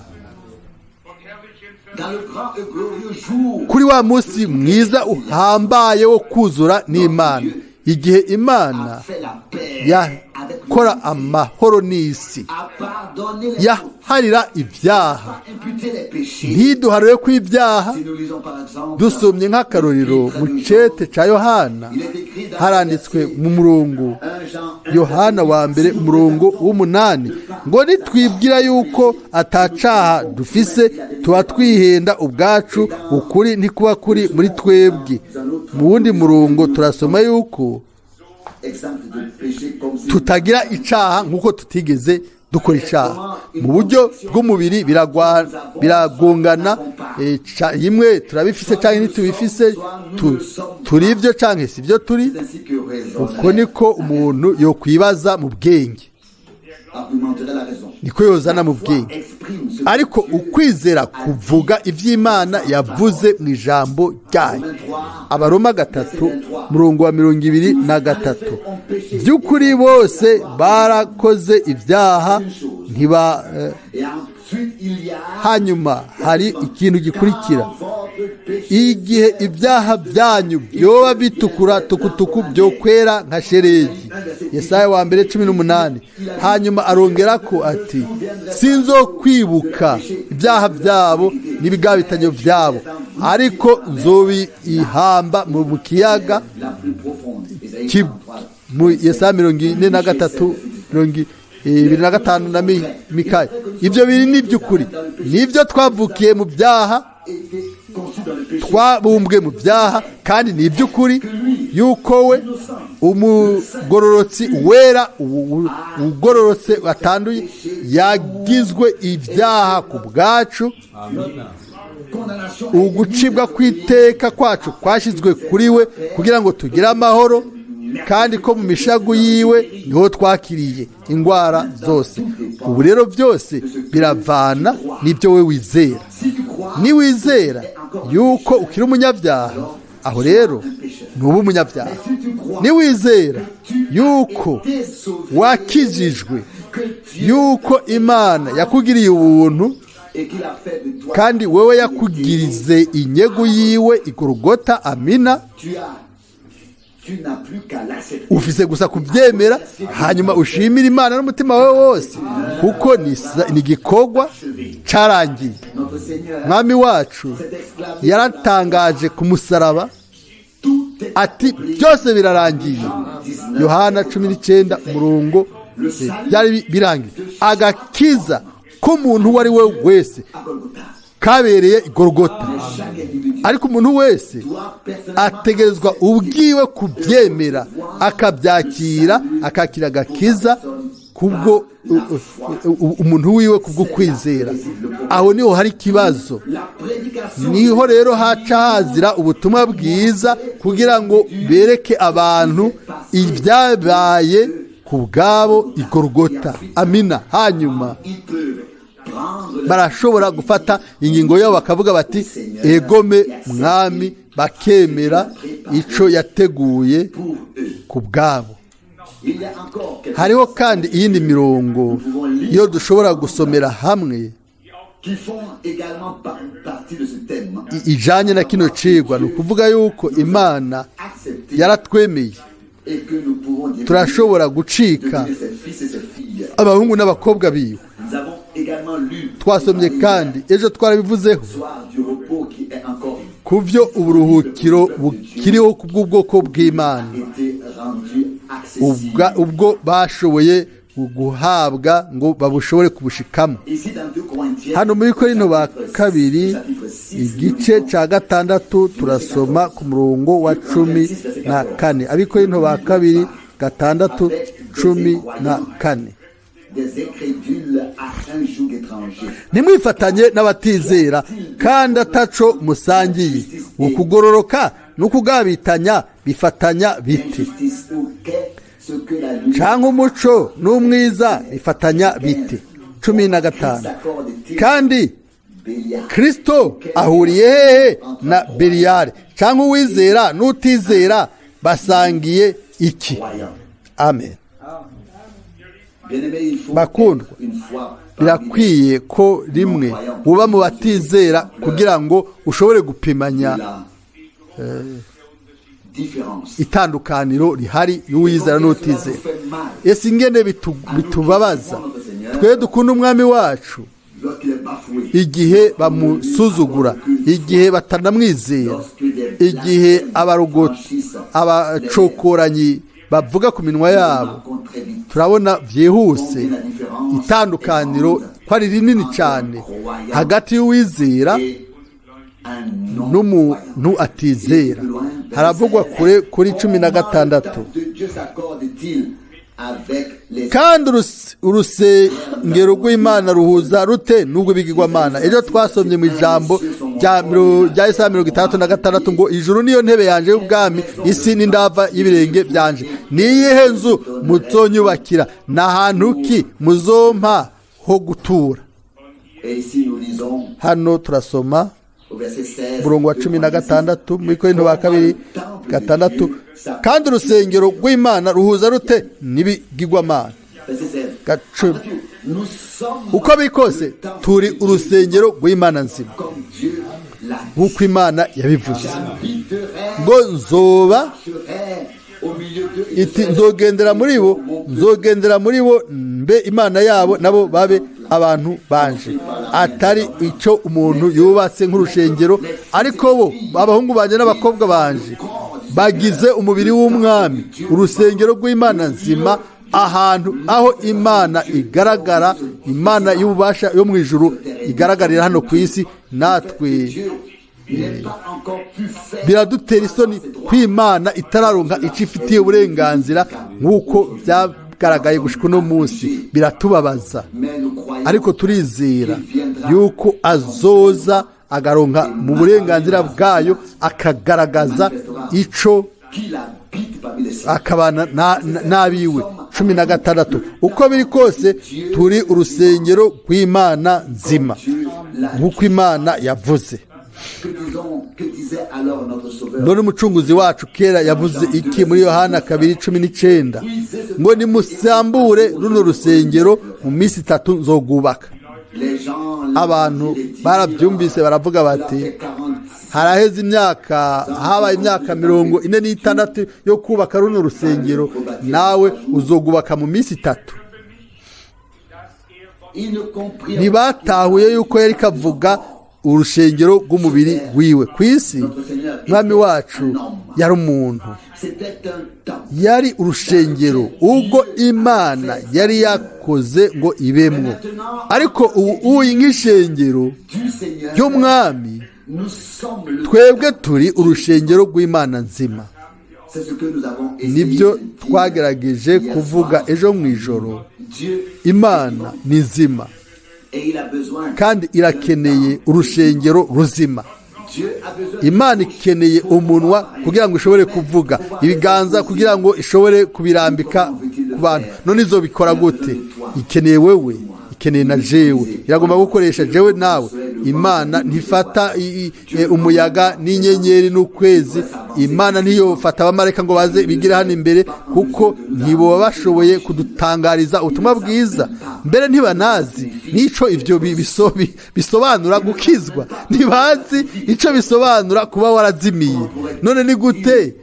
Dans le grand et glorieux jour Kuri wa munsi mwiza uhambaye wo kuzura n'Imana, igihe Imana a fait la paix avec yakora amahoro n'isi, a pardonné les fautes, yaharira ibyaha, a imputé les péchés. ntiduharure ko ibyaha. Si nous lisons par exemple Dusomye nk'akarorero mu cete cya Yohana, haranditswe mu murongo 1 Jean 1, Yohana wa mbere, umurongo w'umunani, ngo: "Nitwibwira yuko atacaha dufise, tuba twihenda ubwacu, ukuri ntikuba kuri muri twebwe." Mu wundi murongo turasoma yuko exemple de péché comme si tutagira icaha nk'uko tutigeze dukora icaha. Mu buryo bw'umubiri biragongana, yimwe turabifise cyangwa ntitubifise, turi ibyo cyangwa si ibyo turi. C'est ainsi que raisonnerait, Uko niko umuntu yokwibaza mu bwenge, argumenterait la raison. niko yozana mu bwenge. Exprime ce Ariko ukwizera kuvuga iby'Imana yavuze mu ijambo ryayo. Abaroma 3, murongo wa 23: "By'ukuri bose barakoze ibyaha, ntiba Et ensuite il y a Hanyuma hari ikintu gikurikira: votre péché "Igihe ibyaha byanyu byoba bitukura tukutuku, byo kwera nka sheregi." Yesaya wa mbere 18. Hanyuma arongera ko ati: "Sinzokwibuka ibyaha byabo n'ibigabitanyo byabo, ariko nzobihamba mu kiyaga." la plus profonde. Ésaïe 43. Mu Yesaya 43, 25 na Mikaya. Ibyo biri ni iby'ukuri, nibyo, twavukiye mu byaha, Été conçu dans le péché. twabumbwe mu byaha, kandi ni iby'ukuri yuko we, umugororotsi wera, ugororotse watanduye, yagizwe ibyaha ku bwacu. Condamnation Ugucibwa kw'iteka kwacu kwashyizwe kuri we kugira ngo tugire amahoro, kandi ko mu mishagu yiwe niho twakiriye indwara zose. Ubu rero byose biravana n'ibyo we wizera. Si tu crois Niwizera yuko ukiri umunyabyaha, aho rero ntuba umunyabyaha. Si tu crois Niwizera yuko wakijijwe, que Dieu yuko Imana yakugiriye ubuntu, et qu'il a fait de toi kandi wewe yakugirize inyegu yiwe igorogota, amina, tu n'as plus qu'à l'accepter. ufise gusa kubyemera, hanyuma ushimire Imana n'umutima wawe wose, kuko ni igikorwa cyarangiye. Notre Seigneur Mwami wacu s'est exclamé: yaratangaje ku musaraba "Tout est ati: "Byose birarangiye." Yohana 19 umurongo, byari birangiye. Agakiza k'umuntu uwo ari we wese à Golgotha. kabereye igorogota. Chaque individu Ariko umuntu wese ategerezwa ubwiwe kubyemera, akabyakira, akakira agakiza kubwo umuntu wiwe, kubwo kwizera. Aho niho hari ikibazo. Niho rero haca hazira ubutumwa bwiza kugira ngo bereke abantu ibyabaye ku bwabo igorogota. Amina. Hanyuma barashobora gufata ingingo yabo bakavuga bati: "Egome Mwami", bakemera icyo yateguye ku bwabo. Hariho kandi iyindi mirongo iyo dushobora gusomera hamwe ijanye na kino cigwa. Ni ukuvuga yuko Imana yaratwemeye, turashobora gucika abahungu n'abakobwa biwe. Twasomye kandi ejo, twarabivuzeho ku byo uburuhukiro bukiriho ku bw'ubwoko bw'Imana, ubwo bashoboye guhabwa ngo babushobore kubushikamo. Hano muri Korinto ba kabiri, igice cya 6, turasoma ku murongo wa 14. Abikorinto ba kabiri 6:14: "Ntimwifatanye n'abatizera kandi ataco musangiye. Ukugororoka n'ukugabitanya bifatanya bite? Cyangwa umuco n'umwiza bifatanya bite?" 15: "Kandi Kirisito ahuriye hehe na Beliyari? Cyangwa uwizera n'utizera basangiye iki?" Amen. Bakundwa, birakwiye ko rimwe uba mu batizera kugira ngo ushobore gupimanya itandukaniro rihari y'uwizera n'utizera. Ese ingene bitubabaza twe dukunda Umwami wacu igihe bamusuzugura, igihe batanamwizera, igihe abacokoranyi bavuga ku minwa yabo! Turabona byihuse itandukaniro ko ari rinini cyane hagati y'uwizera n'umuntu atizera. Haravugwa kure kuri 16: "Kandi urusengero rw'Imana ruhuza rute n'ubwo bigirwamana?" Ejo twasomye mu ijambo rya Isaha 66 ngo: "Ijuru niyo ntebe yanjye y'ubwami, isi n'indava y'ibirenge byanje. Ni iyihe nzu muzonyubakira? Ni ahantu ki muzompa ho gutura?" Hano turasoma umurongo wa 16 muri Korinto ba kabiri 6: "Kandi urusengero rw'Imana ruhuza rute n'ibigirwamana?" "Uko biri kose turi urusengero rw'Imana nzima, nk'uko Imana yabivuze ngo nzoba iti: 'Nzogendera muri bo, nzogendera muri bo, mbe Imana yabo, nabo babe abantu banje.'" Atari icyo umuntu yubatse nk'urushengero, ariko bo, abahungu banjye n'abakobwa banje, bagize umubiri w'Umwami, urusengero rw'Imana nzima, ahantu aho Imana igaragara, Imana y'ububasha yo mu ijuru igaragarira hano ku isi. Natwe biradutera isoni ko Imana itararonka icyo ifitiye uburenganzira nk'uko byagaragaye gushika uno munsi. Biratubabaza, ariko turizera yuko azoza agaronka mu burenganzira bwayo, akagaragaza ico, akabana n'abiwe. 16: "Uko biri kose turi urusengero rw'Imana nzima, nk'uko Imana yavuze." None Umucunguzi wacu kera yavuze iki muri Yohana 2:19? Ngo: "Nimusambure runo rusengero, mu minsi 3 nzogubaka." Abantu barabyumvise baravuga bati: "Haraheze imyaka, habaye imyaka 46 yo kubaka runo rusengero, nawe uzogubaka mu minsi 3?" Ntibatahuye yuko yari kavuga urushengero rw'umubiri wiwe ku isi. Mwami wacu yari umuntu, yari urushengero ubwo Imana yari yakoze ngo ibemwo. Ariko ubu uyi nk'ishengero ry'Umwami Nous sommes le Twebwe turi urushengero rw'Imana nzima. C'est ce que nous avons essayé Nibyo de dire twagerageje hier kuvuga soir. Ejo mu ijoro. Dieu Imana ni nzima et il a besoin kandi irakeneye urushengero ruzima. Dieu a besoin Imana ikeneye umunwa kugira ngo ishobore kuvuga, ibiganza kugira ngo ishobore kubirambika ku bantu. None izo bikora gute? Ikeneye wewe, ikeneye na jewe, iragomba gukoresha jewe nawe. Imana ntifata umuyaga n'inyenyeri n'ukwezi. Imana ntiyofata abamarayika ngo baze bigire hano imbere, kuko ntiboba bashoboye kudutangariza ubutumwa bwiza. Mbere ntibanazi n'ico ivyo bisobanura gukizwa, ntibazi ico bisobanura kuba warazimiye. None ni gute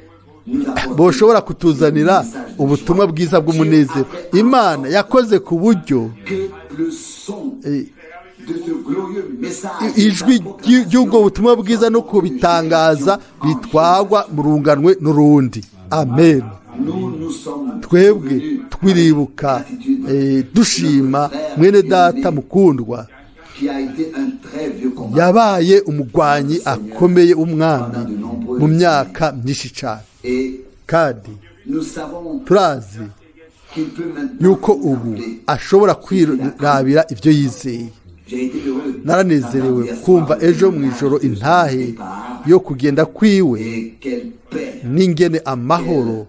nous apporter boshobora kutuzanira ubutumwa bwiza bw'umunezero? Imana yakoze ku buryo que le son de ce glorieux message ijwi ry'ubwo butumwa bwiza no kubitangaza bitwagwa mu runganwe n'urundi. Amen. Nous nous sommes Twebwe souvenus twiribuka dushima mwene data mukundwa qui a été un très vieux combat yabaye umugwanyi akomeye w'Umwami mu myaka myinshi cyane. Et Kandi nous savons turazi qu'il peut maintenant yuko ubu contempler. Ashobora kwirabira ibyo yizeye. J'ai été heureux Naranezerewe d'entendre hier kumva soir ejo le mu ijoro témoignage de son intahe départ yo kugenda kwiwe et quelle paix, n'ingene amahoro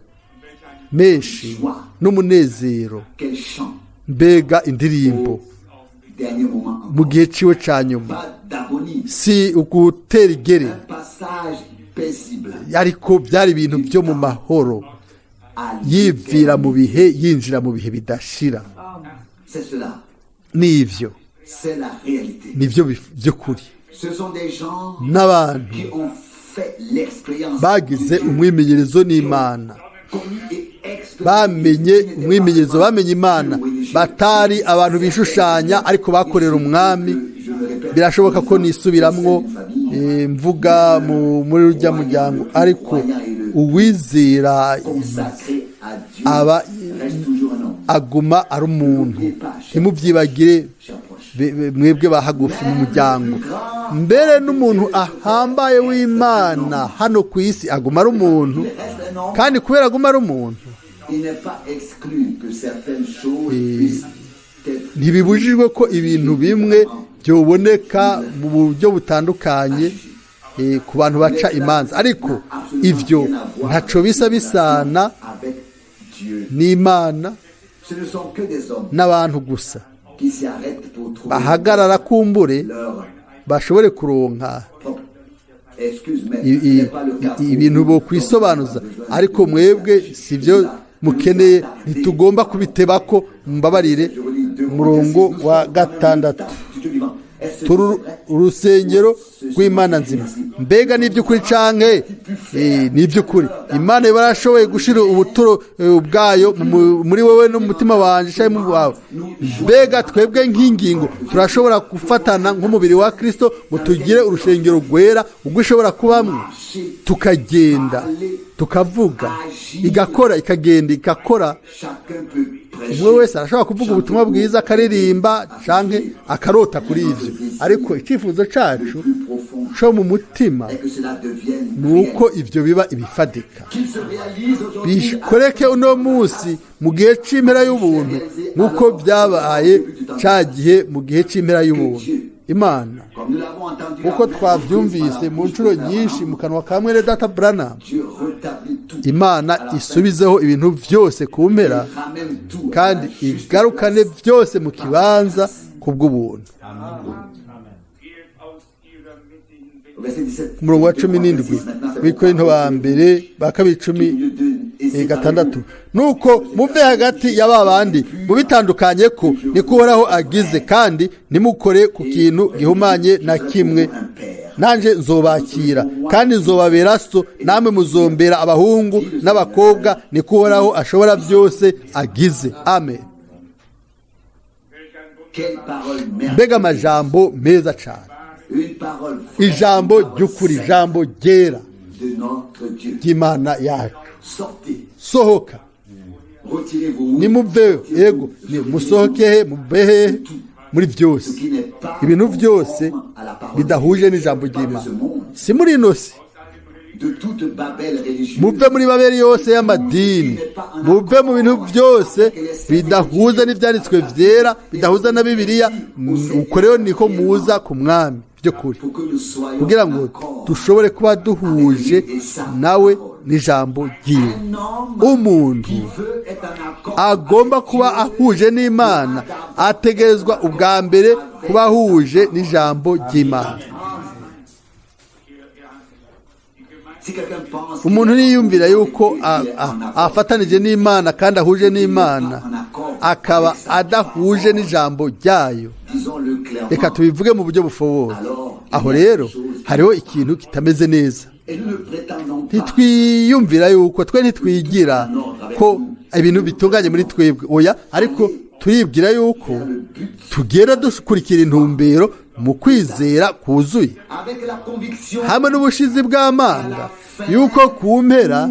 menshi n'umunezero. Quel chant Mbega indirimbo au dernier moment mu encore. gihe ciwe ca nyuma! Pas d'agonie, Si ugutera igere, un passage paisible ariko byari ibintu byo mu mahoro, à yivira mu l'éternité. bihe yinjira mu bihe bidashira. C'est cela, Nivyo, c'est la réalité. Nivyo by'ukuri. Ce sont des gens N'abantu qui ont fait l'expérience bagize de Dieu, umwimenyerezo n'Imana, connu et expérimenté. Bamenye umwimenyerezo, bamenye Imana, batari abantu bishushanya ariko bakorera Umwami. Birashoboka ko nisubiramwo mvuga muri rujya muryango, ariko uwizera Consacré à Dieu aba reste toujours un homme. Aguma ari umuntu. Ntimubyibagire Cher proche. Mwebwe bahagufi mu muryango. Mbere n'umuntu ahambaye w'Imana hano ku isi aguma ari umuntu. Il reste un homme. Kandi kubera aguma ari umuntu, Il n'est pas exclu que certaines choses puissent être ntibibujijwe ko ibintu bimwe byoboneka mu buryo butandukanye ku bantu baca imanza, ariko ivyo ntaco bisa bisana avec Dieu. n'Imana. Ce ne sont que des hommes N'abantu gusa qui s'y arrêtent pour trouver bahagarara kumbure leur bashobore kuronka propre excuse, mais ce n'est pas le cas pour ibintu nous. bo kwisobanuza, ariko mwebwe sibyo mukeneye, ntitugomba kubitebako. Mumbabarire, umurongo wa 6: turi urusengero rw'Imana nzima. Mbega ni iby'ukuri canke ni iby'ukuri? Imana iba yarashoboye gushira ubuturo bwayo muri wowe no mu mutima wanje canke mu wawe. Mbega twebwe nk'ingingo turashobora gufatana nk'umubiri wa Kristo ngo tugire urushengero rwera ubwo ishobora kubamwo, tukagenda, tukavuga, igakora, ikagenda, igakora? Chacun peut prêcher. Umwe wese arashobora kuvuga ubutumwa bwiza, akaririmba canke akarota kuri ivyo, ariko icyifuzo cacu Le plus profond co mu mutima est que cela devienne ni uko réel. ivyo biba ibifatika, Qu'il se réalise aujourd'hui bikoreke uno munsi mu gihe c'impera y'ubuntu, nk'uko byabaye ca gihe mu gihe c'impera y'ubuntu. Imana, comme nous l'avons entendu nk'uko à maintes twavyumvise reprises par mu la bouche nshuro de frère nyinshi Branham, mu kanwa ka mwene data Branham, Dieu rétablit tout Imana à la fin. isubizeho ibintu vyose ku mpera Il ramène tout à kandi la juste igarukane place. byose mu kibanza ku bw'ubuntu. Geht aus ihrer Mitte hinweg. Verset 17. Ku murongo wa 17 w'Ikorinto ba mbere ba kabiri 16: nuko muve hagati ya ba bandi, mubitandukanye ko niko Uhoraho agize, kandi ntimukore ku kintu gihumanye na kimwe. Nanje nzobakira kandi nzobabera so, namwe muzombera abahungu n'abakobwa, niko Uhoraho ashobora byose agize. Amen. Quelle parole merveilleuse. Mbega amajambo meza cyane! Une parole vraie, Ijambo une parole ry'ukuri, sainte ijambo ryera de notre Dieu. ry'Imana yacu. Sortez, Sohoka, retirez-vous. nimuveyo. Yego, ni musohoke he? Muve hehe? Muri byose, Ce qui n'est pas ibintu byose conforme à la parole bidahuje de Dieu, n'ijambo pas de ry'Imana, ce monde, si muri ino si, de toute Babel religieuse, muve muri Babeli yose y'amadini, muve mu bintu byose bidahuza n'ibyanditswe byera, bidahuza na Bibiliya. Uko rero niko muza ku Mwami by'ukuri, pour que nous soyons kugira en ngo accord. dushobore kuba duhuje nawe n'ijambo ryiwe. Un homme Umuntu qui veut être en accord agomba avec kuba Dieu ahuje n'Imana ategerezwa ubwa mbere kuba ahuje n'ijambo ry'Imana. Si quelqu'un pense Umuntu qu'il est niyumvira en yuko accord avec Dieu, il est en accord. afatanije n'Imana kandi ahuje n'Imana, akaba adahuje n'ijambo ryayo, Disons-le clairement. reka tubivuge mu buryo bufoboye, aho rero hariho ikintu kitameze neza. Et nous ne prétendons pas Ntitwiyumvira yuko twe, ntitwigira ko ibintu bitunganye muri twebwe, oya, ariko turibwira yuko tugenda dukurikira intumbero mu kwizera kuzuye, avec la conviction hamwe n'ubushizi bw'amanga yuko ku mpera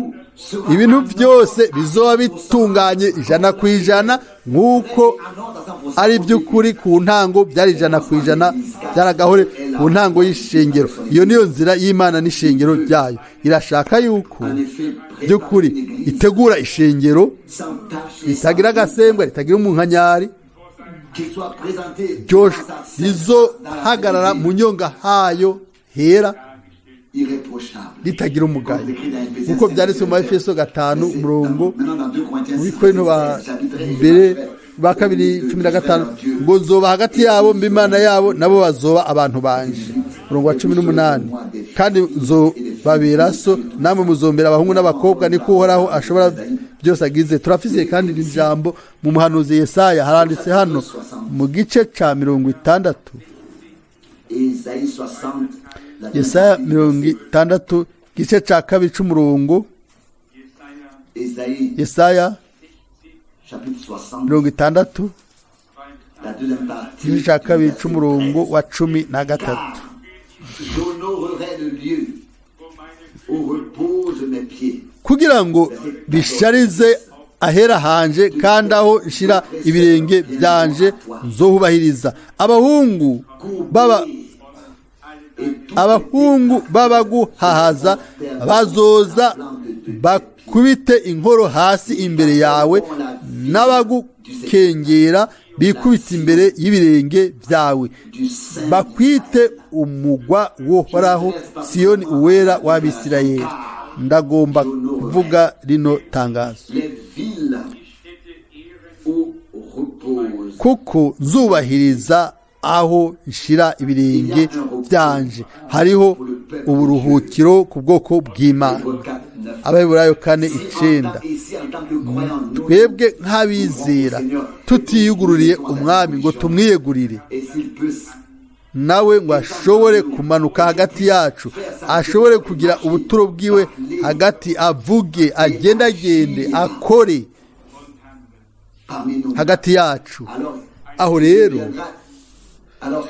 ibintu byose bizoba bitunganye 100%, nk'uko en ordre à 100%. ari iby'ukuri ku ntango byari 100%, byaragahore ku ntango y'ishengero. Iyo niyo nzira y'Imana n'ishengero ryayo. Irashaka yuko En effet, prépare by'ukuri une église itegura ishengero sans tache et ritagira sans agasembwa, ritagira umunkanyari, qu'il soit présenté ryo dans sa sainte- rizohagarara dans la mu nyonga hayo hera, irréprochable. ritagira umugayo, nk'uko byanditswe mu Efeso 5, umurongo muri Korinto ba mbere ba kabiri 15, ngo nzoba hagati yabo mba Imana yabo, nabo bazoba abantu banje. Umurongo wa 18: kandi nzobabera so, namwe muzombera abahungu n'abakobwa, niko Uhoraho ashobora byose agize. Turafise kandi iri jambo mu muhanuzi Yesaya, haranditse hano mu gice ca 60. Ésaïe 60, la Yesaya 60, igice ca kabiri c'umurongo. Ésaïe Yesaya chapitre 60, 60, la deuxième partie, igice ca du kabiri verset c'umurongo 13. wa 13. Car j'honorerai le lieu où reposent mes pieds. Kugira ngo bisharize ahera hanje, kandi aho nshira ibirenge byanje nzohubahiriza. Abahungu baba Et tous abahungu b'abaguhahaza bazoza bakubite inkoro hasi imbere yawe, n'abagukengera bikubita imbere y'ibirenge byawe, du Saint bakwite umugwa w'Uhoraho, Siyoni Uwera w'Abisirayeli. Ndagomba kuvuga rino tangazo: les villes où repose kuko nzubahiriza aho nshira ibirenge byanje. Hariho uburuhukiro ku bwoko bw'Imana. Hébreux 4, 9. Abaheburayo 4:9. Ici, en tant que croyants, nous, Twebwe nk'abizera tutiyugururiye Umwami ngo tumwiyegurire, et s'il peut nawe ngo ashobore kumanuka hagati yacu, ashobore kugira ubuturo bwiwe hagati, avuge, agendagende, akore parmi nous, hagati yacu, alors, aho rero alors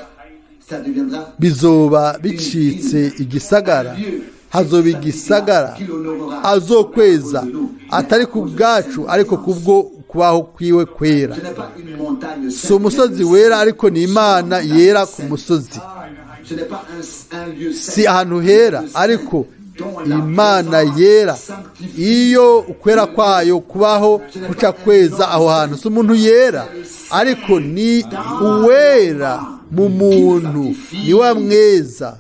ça deviendra bizoba bicitse igisagara, hazoba igisagara azokweza, atari ku bwacu ariko kubwo kubaho kwiwe kwera. Ce n'est pas une montagne Si umusozi wera, ariko ni Imana yera ku musozi. Ce n'est pas un lieu saint, Si ahantu hera, ariko Imana yera iyo ukwera kwayo kubaho kuca kweza aho hantu. Si umuntu yera, ariko ni Uwera mu muntu niwe amweza.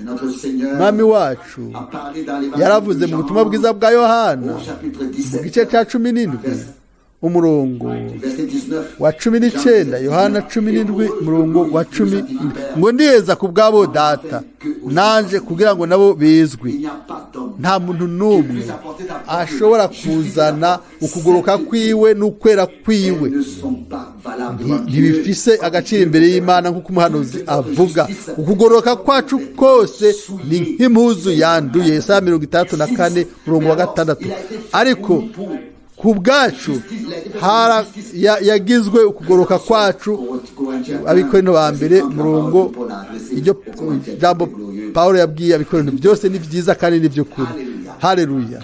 Et notre Seigneur Mwami wacu a parlé dans l'évangile yaravuze de mu Jean, butumwa bwiza bwa Yohana, au chapitre mu 17, gice cya 17, umurongo verset 19. wa 19, Yohana 17, umurongo wa 10, ngo ndiyeza ku bwabo Data, nanje kugira ngo nabo bezwe. Il n'y a pas d'homme Nta muntu n'umwe ashobora kuzana ukugoroka kwiwe n'ukwera kwiwe. Elles ne sont pas valables devant Dieu. Ntibifise agaciro imbere y'Imana, nk'uko umuhanuzi avuga: ukugoroka kwacu kose ni nk'impuzu yanduye. Yesaya 64, umurongo wa 6. Ariko ku bwacu yagizwe ukugoroka kwacu. Abikorinto ba mbere, umurongo, iryo jambo Pawulo yabwiye Abikorinto byose ni byiza kandi ni by'ukuri. Haleluya!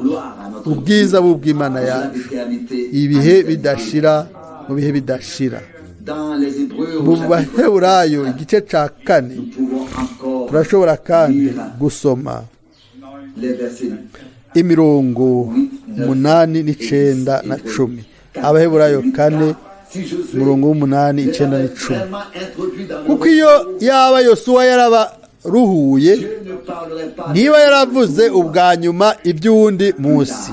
Gloire à notre Ubwiza bw'Imana yacu d'éternité ibihe bidashira, mu bihe bidashira. Dans les Hébreux, au Mu chapitre Baheburayo 4, igice cya 4 nous pouvons encore turashobora kandi lire gusoma les versets imirongo 8 9 na 10. Abaheburayo 4 Si Josué umurongo w'8 les 9 avait 10. vraiment introduits dans le Kuko iyo repos, yaba Yosuwa yarabaruhuye, Dieu ne parlerait pas niba yaravuze ubwa nyuma iby'uwundi munsi.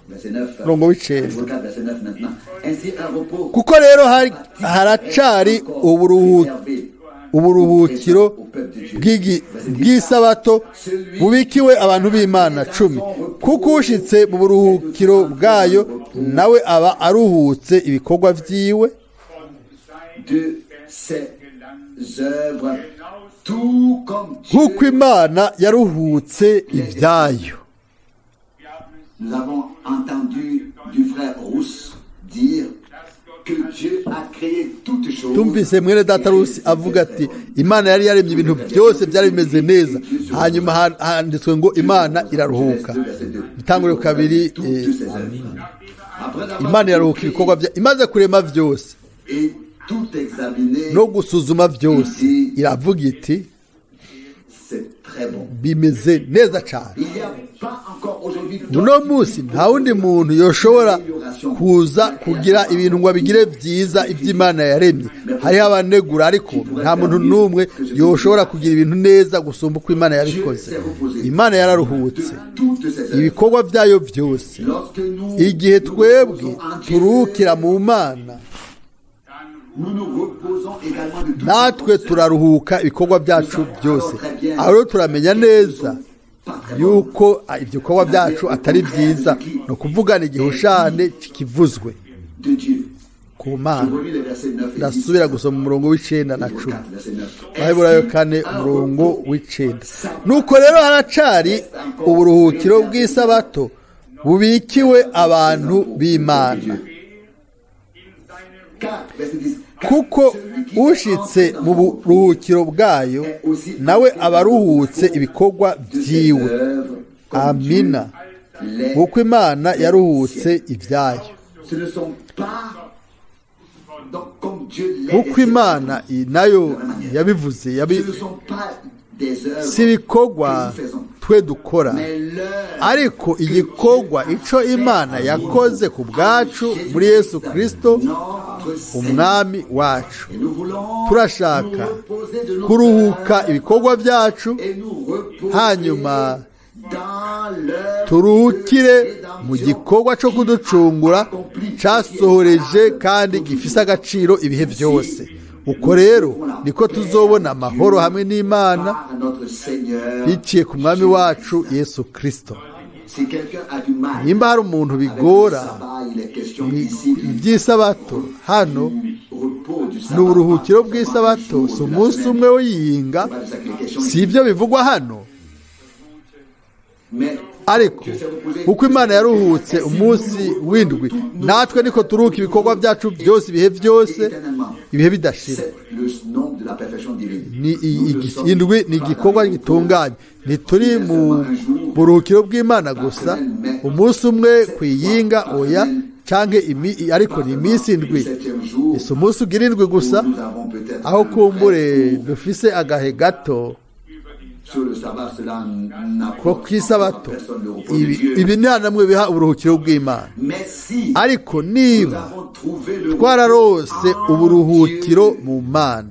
Verset 9. Umurongo w'9. Hébreux 4, verset 9 maintenant. Ainsi un repos Kuko rero haracari uburuhukiro bw'isabato bubikiwe abantu b'Imana. 10 Kuko ushitse mu buruhukiro bwayo nawe aba aruhutse ibikorwa vyiwe, de ses œuvres, tout comme Dieu. nk'uko Imana yaruhutse ibyayo. Nous avons entendu du frère Rousse dire que Dieu a créé toutes choses. Tumvise mwene data Rusi avuga ati Imana yari yaremye ibintu byose, byari bimeze neza, hanyuma handitswe ngo Imana iraruhuka. Itanguriro 2, Toutes ses œuvres. Après avoir Imana iraruhuka tout ibikorwa bya imaze kurema byose créé et tout examiné, no gusuzuma byose, iravuga iti c'est très bon. bimeze neza cyane. Il n'y a pas encore aujourd'hui Uno munsi nta wundi muntu yoshobora kuza kugira ibintu ngo abigire byiza iby'Imana yaremye. Hariho abanegura, ariko nta muntu n'umwe yoshobora kugira ibintu neza gusumba uko Imana yabikoze. Imana yararuhutse de toutes ses œuvres. ibikorwa byayo byose. Lorsque nous Igihe nous twebwe reposons en Dieu, turukira mu Mana, nous nous reposons également de toutes natwe nos œuvres. turaruhuka ibikorwa byacu byose. Aho rero turamenya neza Pas très bon. yuko ibyo bikorwa byacu atari byiza, ni ukuvugana igihushane kikivuzwe De Dieu. ku Je Mana. relis les versets 9 et 10. Ndasubira gusoma umurongo w'9 na Hébreux 10. 4, verset 9. Abaheburayo 4 umurongo w'9. Nuko rero haracari uburuhukiro bw'isabato bubikiwe abantu b'Imana. Car, verset 10. Car Kuko celui qui est ushitse entré dans mu son repos buruhukiro bwayo nawe aba aruhutse ibikorwa de ses vyiwe, œuvres, comme Amina. Dieu les Nk'uko Imana yaruhutse ibyayo. Ce ne sont pas donc comme Dieu les Nk'uko Imana nayo yabivuze, Ce ne sont pas des œuvres si ibikorwa que nous faisons, twe dukora, mais l'œuvre ariko igikorwa ico Imana yakoze ku bwacu muri Yesu Kristo notre Seigneur. umwami wacu. Et nous voulons Turashaka nous reposer de nos kuruhuka œuvres ibikorwa byacu, et nous reposer hanyuma dans l'œuvre turuhukire de mu rédemption gikorwa cyo kuducungura cyasohoreje kandi gifise agaciro ibihe byose. Uko rero niko tuzobona amahoro hamwe n'Imana par notre Seigneur. biciye ku mwami wacu Yesu Kristo. Si quelqu'un a du mal Nimba hari umuntu avec le bigora sabbat, il est question ici du iby'isabato, hano repos du sabbat. ni uburuhukiro pas bw'isabato, seulement un si jour de la umunsi semaine. umwe w'iyinga, C'est pas de ça qu'il est question si ici. ibyo bivugwa hano. Mais Ariko Dieu s'est reposé. kuko Imana yaruhutse umunsi w'indwi, natwe niko turuhuka ibikorwa byacu byose ibihe byose, ibihe bidashira. C'est le nom de la perfection divine. Ni Nous ne sommes indwi ni pas igikorwa dans le gitunganye. Ntituri mu buruhukiro bw'Imana gusa umunsi umwe ku iyinga, oya, canke ariko ni iminsi indwi. Septième jour, Si umunsi ugira indwi gusa, où nous avons peut-être aho un kumbure vrai cours dufise agahe gato sur le sabbat, cela n'apporte ko kw'isabato. encore à personne le repos de Dieu. Ibi nta namwe biha uburuhukiro bw'Imana. Mais si Ariko nous niba avons trouvé le twararose repos en uburuhukiro Dieu, mu Mana,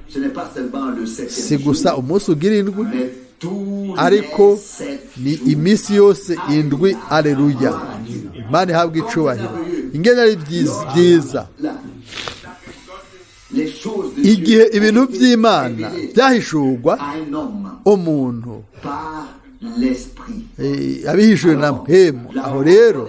ce n'est pas seulement le septième si gusa jour, umunsi ugira indwi, mais tous ariko les sept ni jours. iminsi yose indwi. Aleluya, Imana ihabwa icubahiro. Ingene ari byiza Là, les choses de Dieu igihe ibintu ont été by'Imana révélées byahishurwa à un homme umuntu par l'esprit. Abihishuwe na mpemu. Aho rero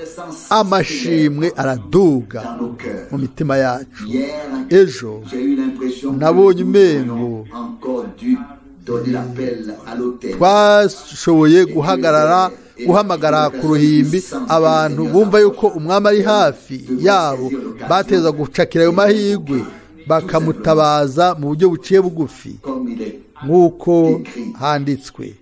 amashimwe araduga Dans nos cœurs. mu mitima yacu. Hier, Ejo j'ai eu l'impression que nabonye nous umengo aurions encore dû donner l'appel à l'autel. twashoboye guhagarara guhamagara ku ruhimbi abantu bumva yuko umwami ari hafi yabo, bateza gucakira ayo mahirwe bakamutabaza mu buryo buciye bugufi, Comme il est. nk'uko handitswe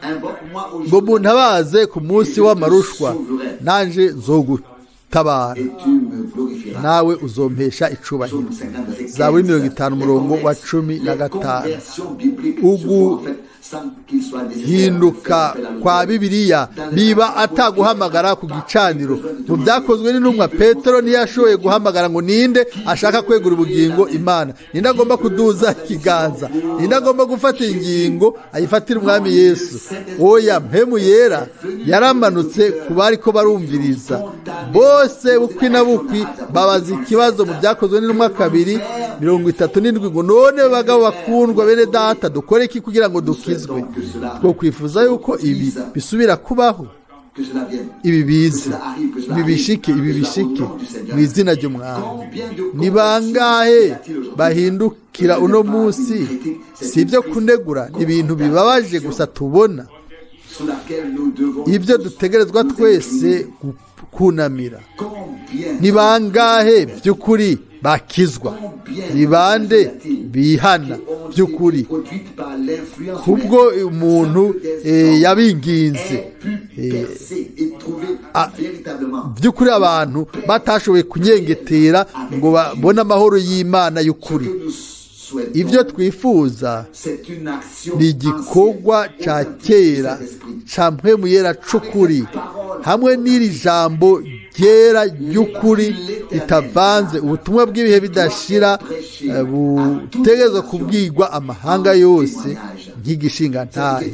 Invoque-moi au ngo jour muntabaze ku munsi w'amarushwa, nanje nzogutabara et tu me glorifieras. glorifiera. Nawe uzompesha icubahiro. Psaume 50, verset 15. Zaburi 50 Les umurongo wa conversions- cumi na les gatanu. conversions bibliques Ugu- se font en fait sans qu'il soit nécessaire de faire Hinduka appel à kwa l'autel. Bibiliya biba ataguhamagara ku gicaniro. Mu Byakozwe n'Intumwa, Petero ntiyashoboye guhamagara ngo: "Ninde ashaka kwegura ubugingo Imana? Ninde agomba kuduza ikiganza? Ninde agomba gufata ingingo ayifatira Umwami Yesu?" Oya, Mpemu Yera yaramanutse ku bari ko barumviriza bose bukwi na bukwi, babaza ikibazo mu Byakozwe n'Intumwa 2:37 ngo: "None bagabo bakundwa, bene data, dukore iki kugira ngo dukizwe?" Two kwifuza yuko ibi bisubira kubaho. Que cela vienne. Ibi bize, ibi bishike, ibi bishike mu izina ry'Umwami. Ni bangahe bahindukira uno munsi? Si ibyo kunegura, ni ibintu bibabaje gusa tubona. Sous laquelle nous devons Ibyo tous dutegerezwa nous twese incliner. kunamira. Combien Ni bangahe by'ukuri bakizwa? Ni bande bihana by'ukuri kubwo umuntu yabinginze by'ukuri, abantu batashoboye kunyengetera ngo babone amahoro y'Imana y'ukuri? Ibyo twifuza ni igikorwa cya kera cya Mpwemu Yera c'ukuri, hamwe n'iri jambo ryera ry'ukuri ritavanze, ubutumwa bw'ibihe bidashira butegerezwa kubwirwa amahanga yose nk'igishingantahe.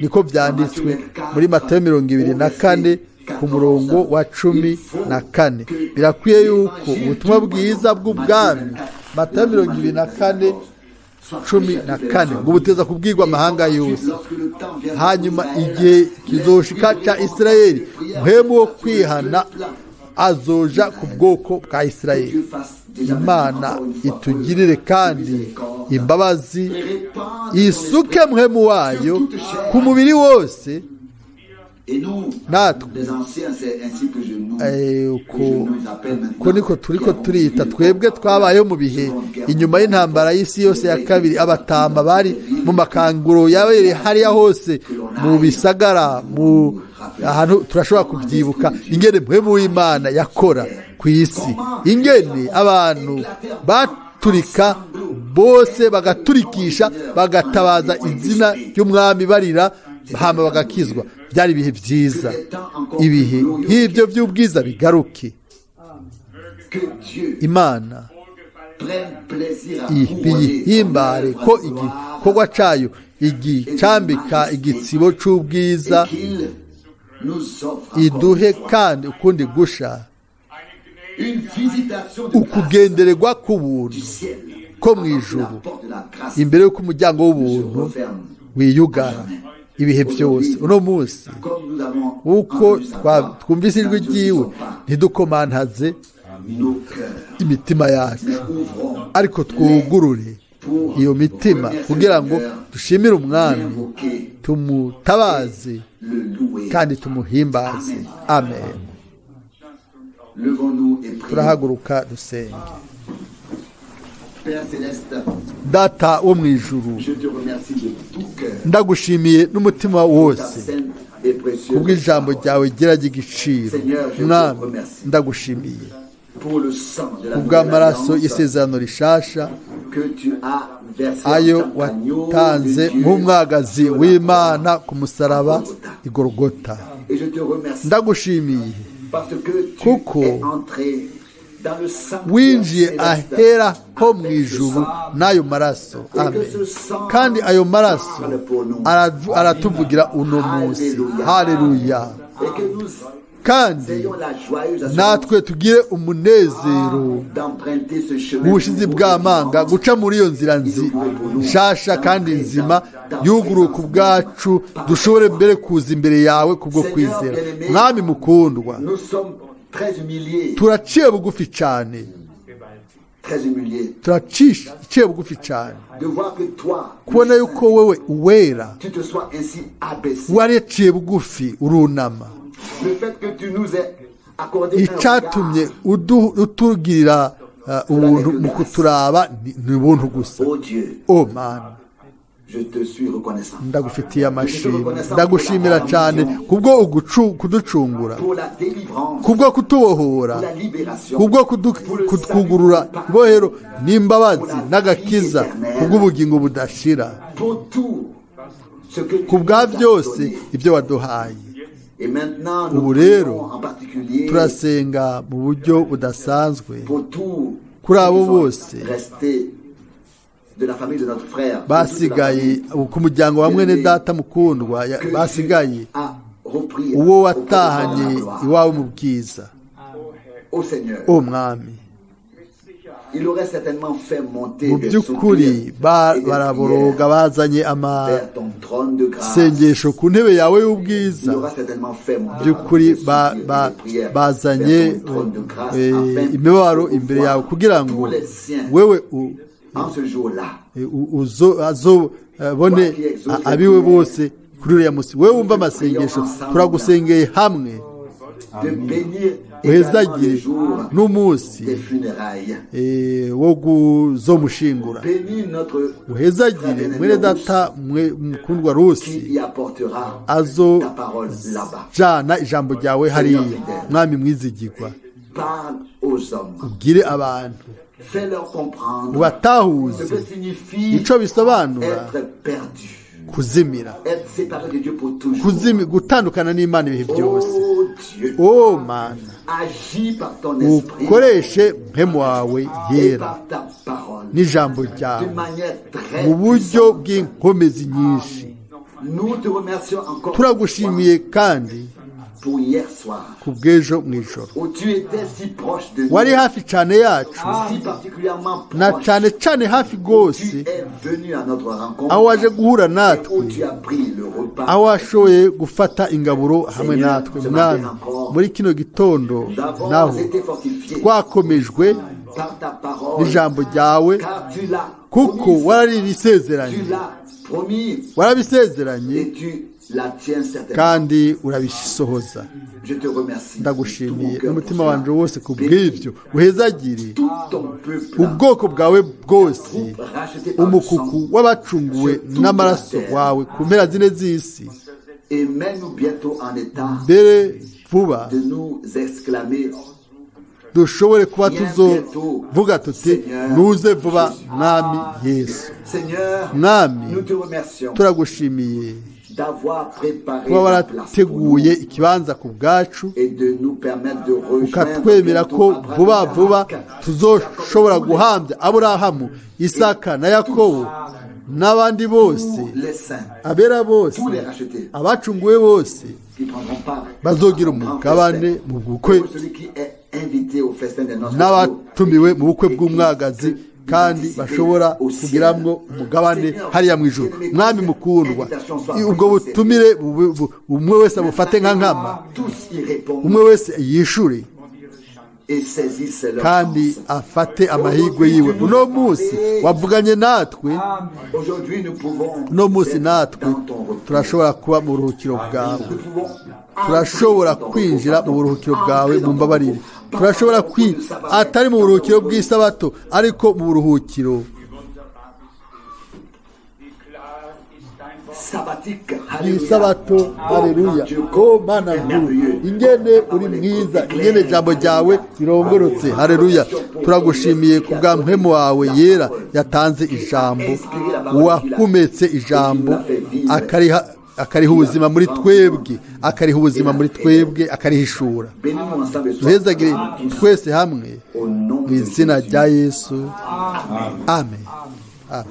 Niko byanditswe muri Matayo 24 ku murongo wa 14. Birakwiye yuko ubutumwa bwiza bw'ubwami, Matayo 24:14, ngo buteza kubwirwa amahanga yose. Hanyuma igihe kizoshika ca Isirayeli, Muhemu wo kwihana azoja ku bwoko bwa Isirayeli. Imana itugirire kandi imbabazi, isuke Muhemu wayo ku mubiri wose. Natwe uko niko turiko turita twebwe twabayeho mu bihe inyuma y'intambara y'isi yose ya kabiri, abatama bari mu makanguro yabereye hariya hose mu bisagara, mu ahantu turashobora kubyibuka ingene Mpwemu w'Imana yakora ku isi, ingene abantu baturika bose bagaturikisha, bagatabaza izina ry'Umwami barira, hama bagakizwa. Byari ibihe byiza. Ibihe nk'ibyo by'ubwiza bigaruke. Imana biyihimbare ko igikorwa cayo igicambika igitsibo c'ubwiza, iduhe kandi ukundi gusha, ukugendererwa k'ubuntu ko mu ijuru, imbere y'uko umuryango w'ubuntu wiyugara ibihe byose. Uno munsi, uko twumvise ijwi ryiwe, ntidukomantaze imitima yacu, ariko twugurure iyo mitima kugira ngo dushimire Umwami, tumutabaze kandi tumuhimbaze. Amen. Turahaguruka dusenge. Data wo mu ijuru, ndagushimiye n'umutima wose kubw'ijambo ryawe ryera ry'igiciro. Mwami, ndagushimiye kubw'amaraso y'isezerano rishasha, ayo watanze nk'umwagazi w'Imana ku musaraba Igorogota. Ndagushimiye kuko winjiye ahera ho mu ijuru n'ayo maraso. Amen. Kandi ayo maraso aratuvugira uno munsi. Haleluya! Kandi natwe tugire umunezero w'ubushizi bw'amanga guca muri iyo nzira nshasha kandi nzima yuguruka ubwacu, dushobore mbere kuza imbere yawe kubwo kwizera. Mwami mukundwa, turaciye bugufi cyane, turaciye bugufi cyane kubona yuko wewe uwera waraciye bugufi urunama. Icyatumye utugirira ubuntu mu kuturaba ni ubuntu gusa. O Mana, Je te suis reconnaissant. Ndagufitiye amashimwe, ndagushimira cyane kubwo kuducungura, Pour la délivrance, kubwo kutubohora, pour la libération, kubwo kutwugurura ibohero n'imbabazi n'agakiza, kubw'ubugingo budashira, pour tout ce que tu ku bwa nous as byose donné. ibyo waduhaye. Et maintenant, nous Ubu rero, prions en particulier turasenga mu buryo budasanzwe pour tous kuri ceux abo qui sont bose restés de la famille de notre frère, de toute la basigaye famille ku muryango wa mwene data mukundwa que tu basigaye as repris uwo au watahanye de la gloire. iwawe mu bwiza. Au Seigneur, O Mwami, il aurait certainement fait monter mu des by'ukuri soupirs et des baraboroga prières bazanye vers ton trône de grâce. amasengesho ku ntebe yawe Il y'ubwiza. aura certainement fait monter By'ukuri des soupirs et des prières bazanye vers ton trône de grâce afin imibabaro de imbere voir yawe kugira ngo tous les siens wewe en ce jour-là. azobone abiwe bose kuri uriya munsi. Wewe wumva amasengesho, turagusengeye hamwe, De bénir également le uhezagire jour n'umunsi des funérailles. Wo kuzomushingura. Bénis notre Uhezagire mwene data mukundwa qui Rusi y apportera ta parole là-bas. azojana ijambo ryawe hariya. Mwami mwizigirwa, Parle aux hommes. ubwire abantu, Fais-leur comprendre ce ubatahuze que signifie ico bisobanura être perdu, kuzimira, être séparé de Dieu pour toujours. Gutandukana n'Imana ibihe byose. Oh Dieu, O Mana, agis par ton esprit ukoreshe mpemu wawe et yera par ta parole n'ijambo ryawe d'une manière très mu buryo puissante. bw'inkomezi nyinshi. Nous te remercions encore Turagushimiye kandi pour hier soir ku bw'ejo mu ijoro où tu étais si proche de nous, wari hafi cyane yacu, si particulièrement na proche. cyane cyane hafi rwose, Tu es venu à notre rencontre aho waje guhura et où natwe, tu as pris le repas. aho washoboye gufata ingaburo hamwe natwe. Mwami, muri kino gitondo Nous avons naho été fortifiés twakomejwe par ta parole, n'ijambo ryawe, car tu l'as kuko promis, wararibisezeranye, tu l'as promis warabisezeranye et tu la tiens certainement. kandi urabisohoza. Je te remercie de tout mon Ndagushimiye cœur pour n'umutima cela. wanje wose ku Bénis bw'ibyo. Uhezagire tout ton peuple, ubwoko bwawe bwose, troupe rachetée par le umukuku sang, w'abacunguwe n'amaraso wawe ku mpera zine z'isi, et mets-nous bientôt en état mbere vuba de nous exclamer: dushobore kuba tuzovuga tuti: "Nuze vuba, Mwami Yesu." Seigneur, Mwami, nous te remercions turagushimiye d'avoir préparé kuba la place pour nous warateguye ikibanza ku bwacu, et de nous permettre de rejoindre ukatwemera bientôt ko Abraham, vuba vuba Isaac, tuzoshobora guhambya Aburahamu, Isaka na Yakobo n'abandi bose, tous les saints, abera bose, tous les rachetés abacunguwe bose qui prendront part bazogira au grand umugabane festin. mu bukwe, Pour celui qui est invité au festin des noces n'abatumiwe mu bukwe bw'umwagazi kandi bashobora kugiramwo umugabane hariya mu ijuru. Mwami mukundwa, ubwo butumire umwe wese abufate nka nkama, tous y répondent umwe wese yishure et saisissent leur kandi chance. afate amahirwe yiwe. Uno munsi wavuganye natwe. Aujourd'hui, nous pouvons Uno munsi être natwe dans ton repos. turashobora kuba mu buruhukiro bwawe. Nous pouvons Turashobora entrer dans ton kwinjira repos. mu buruhukiro bwawe. Entrer dans ton Mumbabarire, repos. turashobora kwi atari mu buruhukiro bw'isabato, ariko mu buruhukiro Wie klar ist dein Wort. Sabbatique. Alléluia. bw'isabato. Haleluya! O Mana nkuru, ingene uri mwiza, ingene ijambo ryawe rirongorotse! Haleluya! Turagushimiye ku bwa mpemu wawe yera yatanze ijambo, uwahumetse ijambo akariha ubuzima muri twebwe, akariha ubuzima muri twebwe, akarihishura. Bénis-nous ensemble ce soir. Duhezagire twese hamwe Au nom mu de izina Jésus. rya Yesu, amen, amen.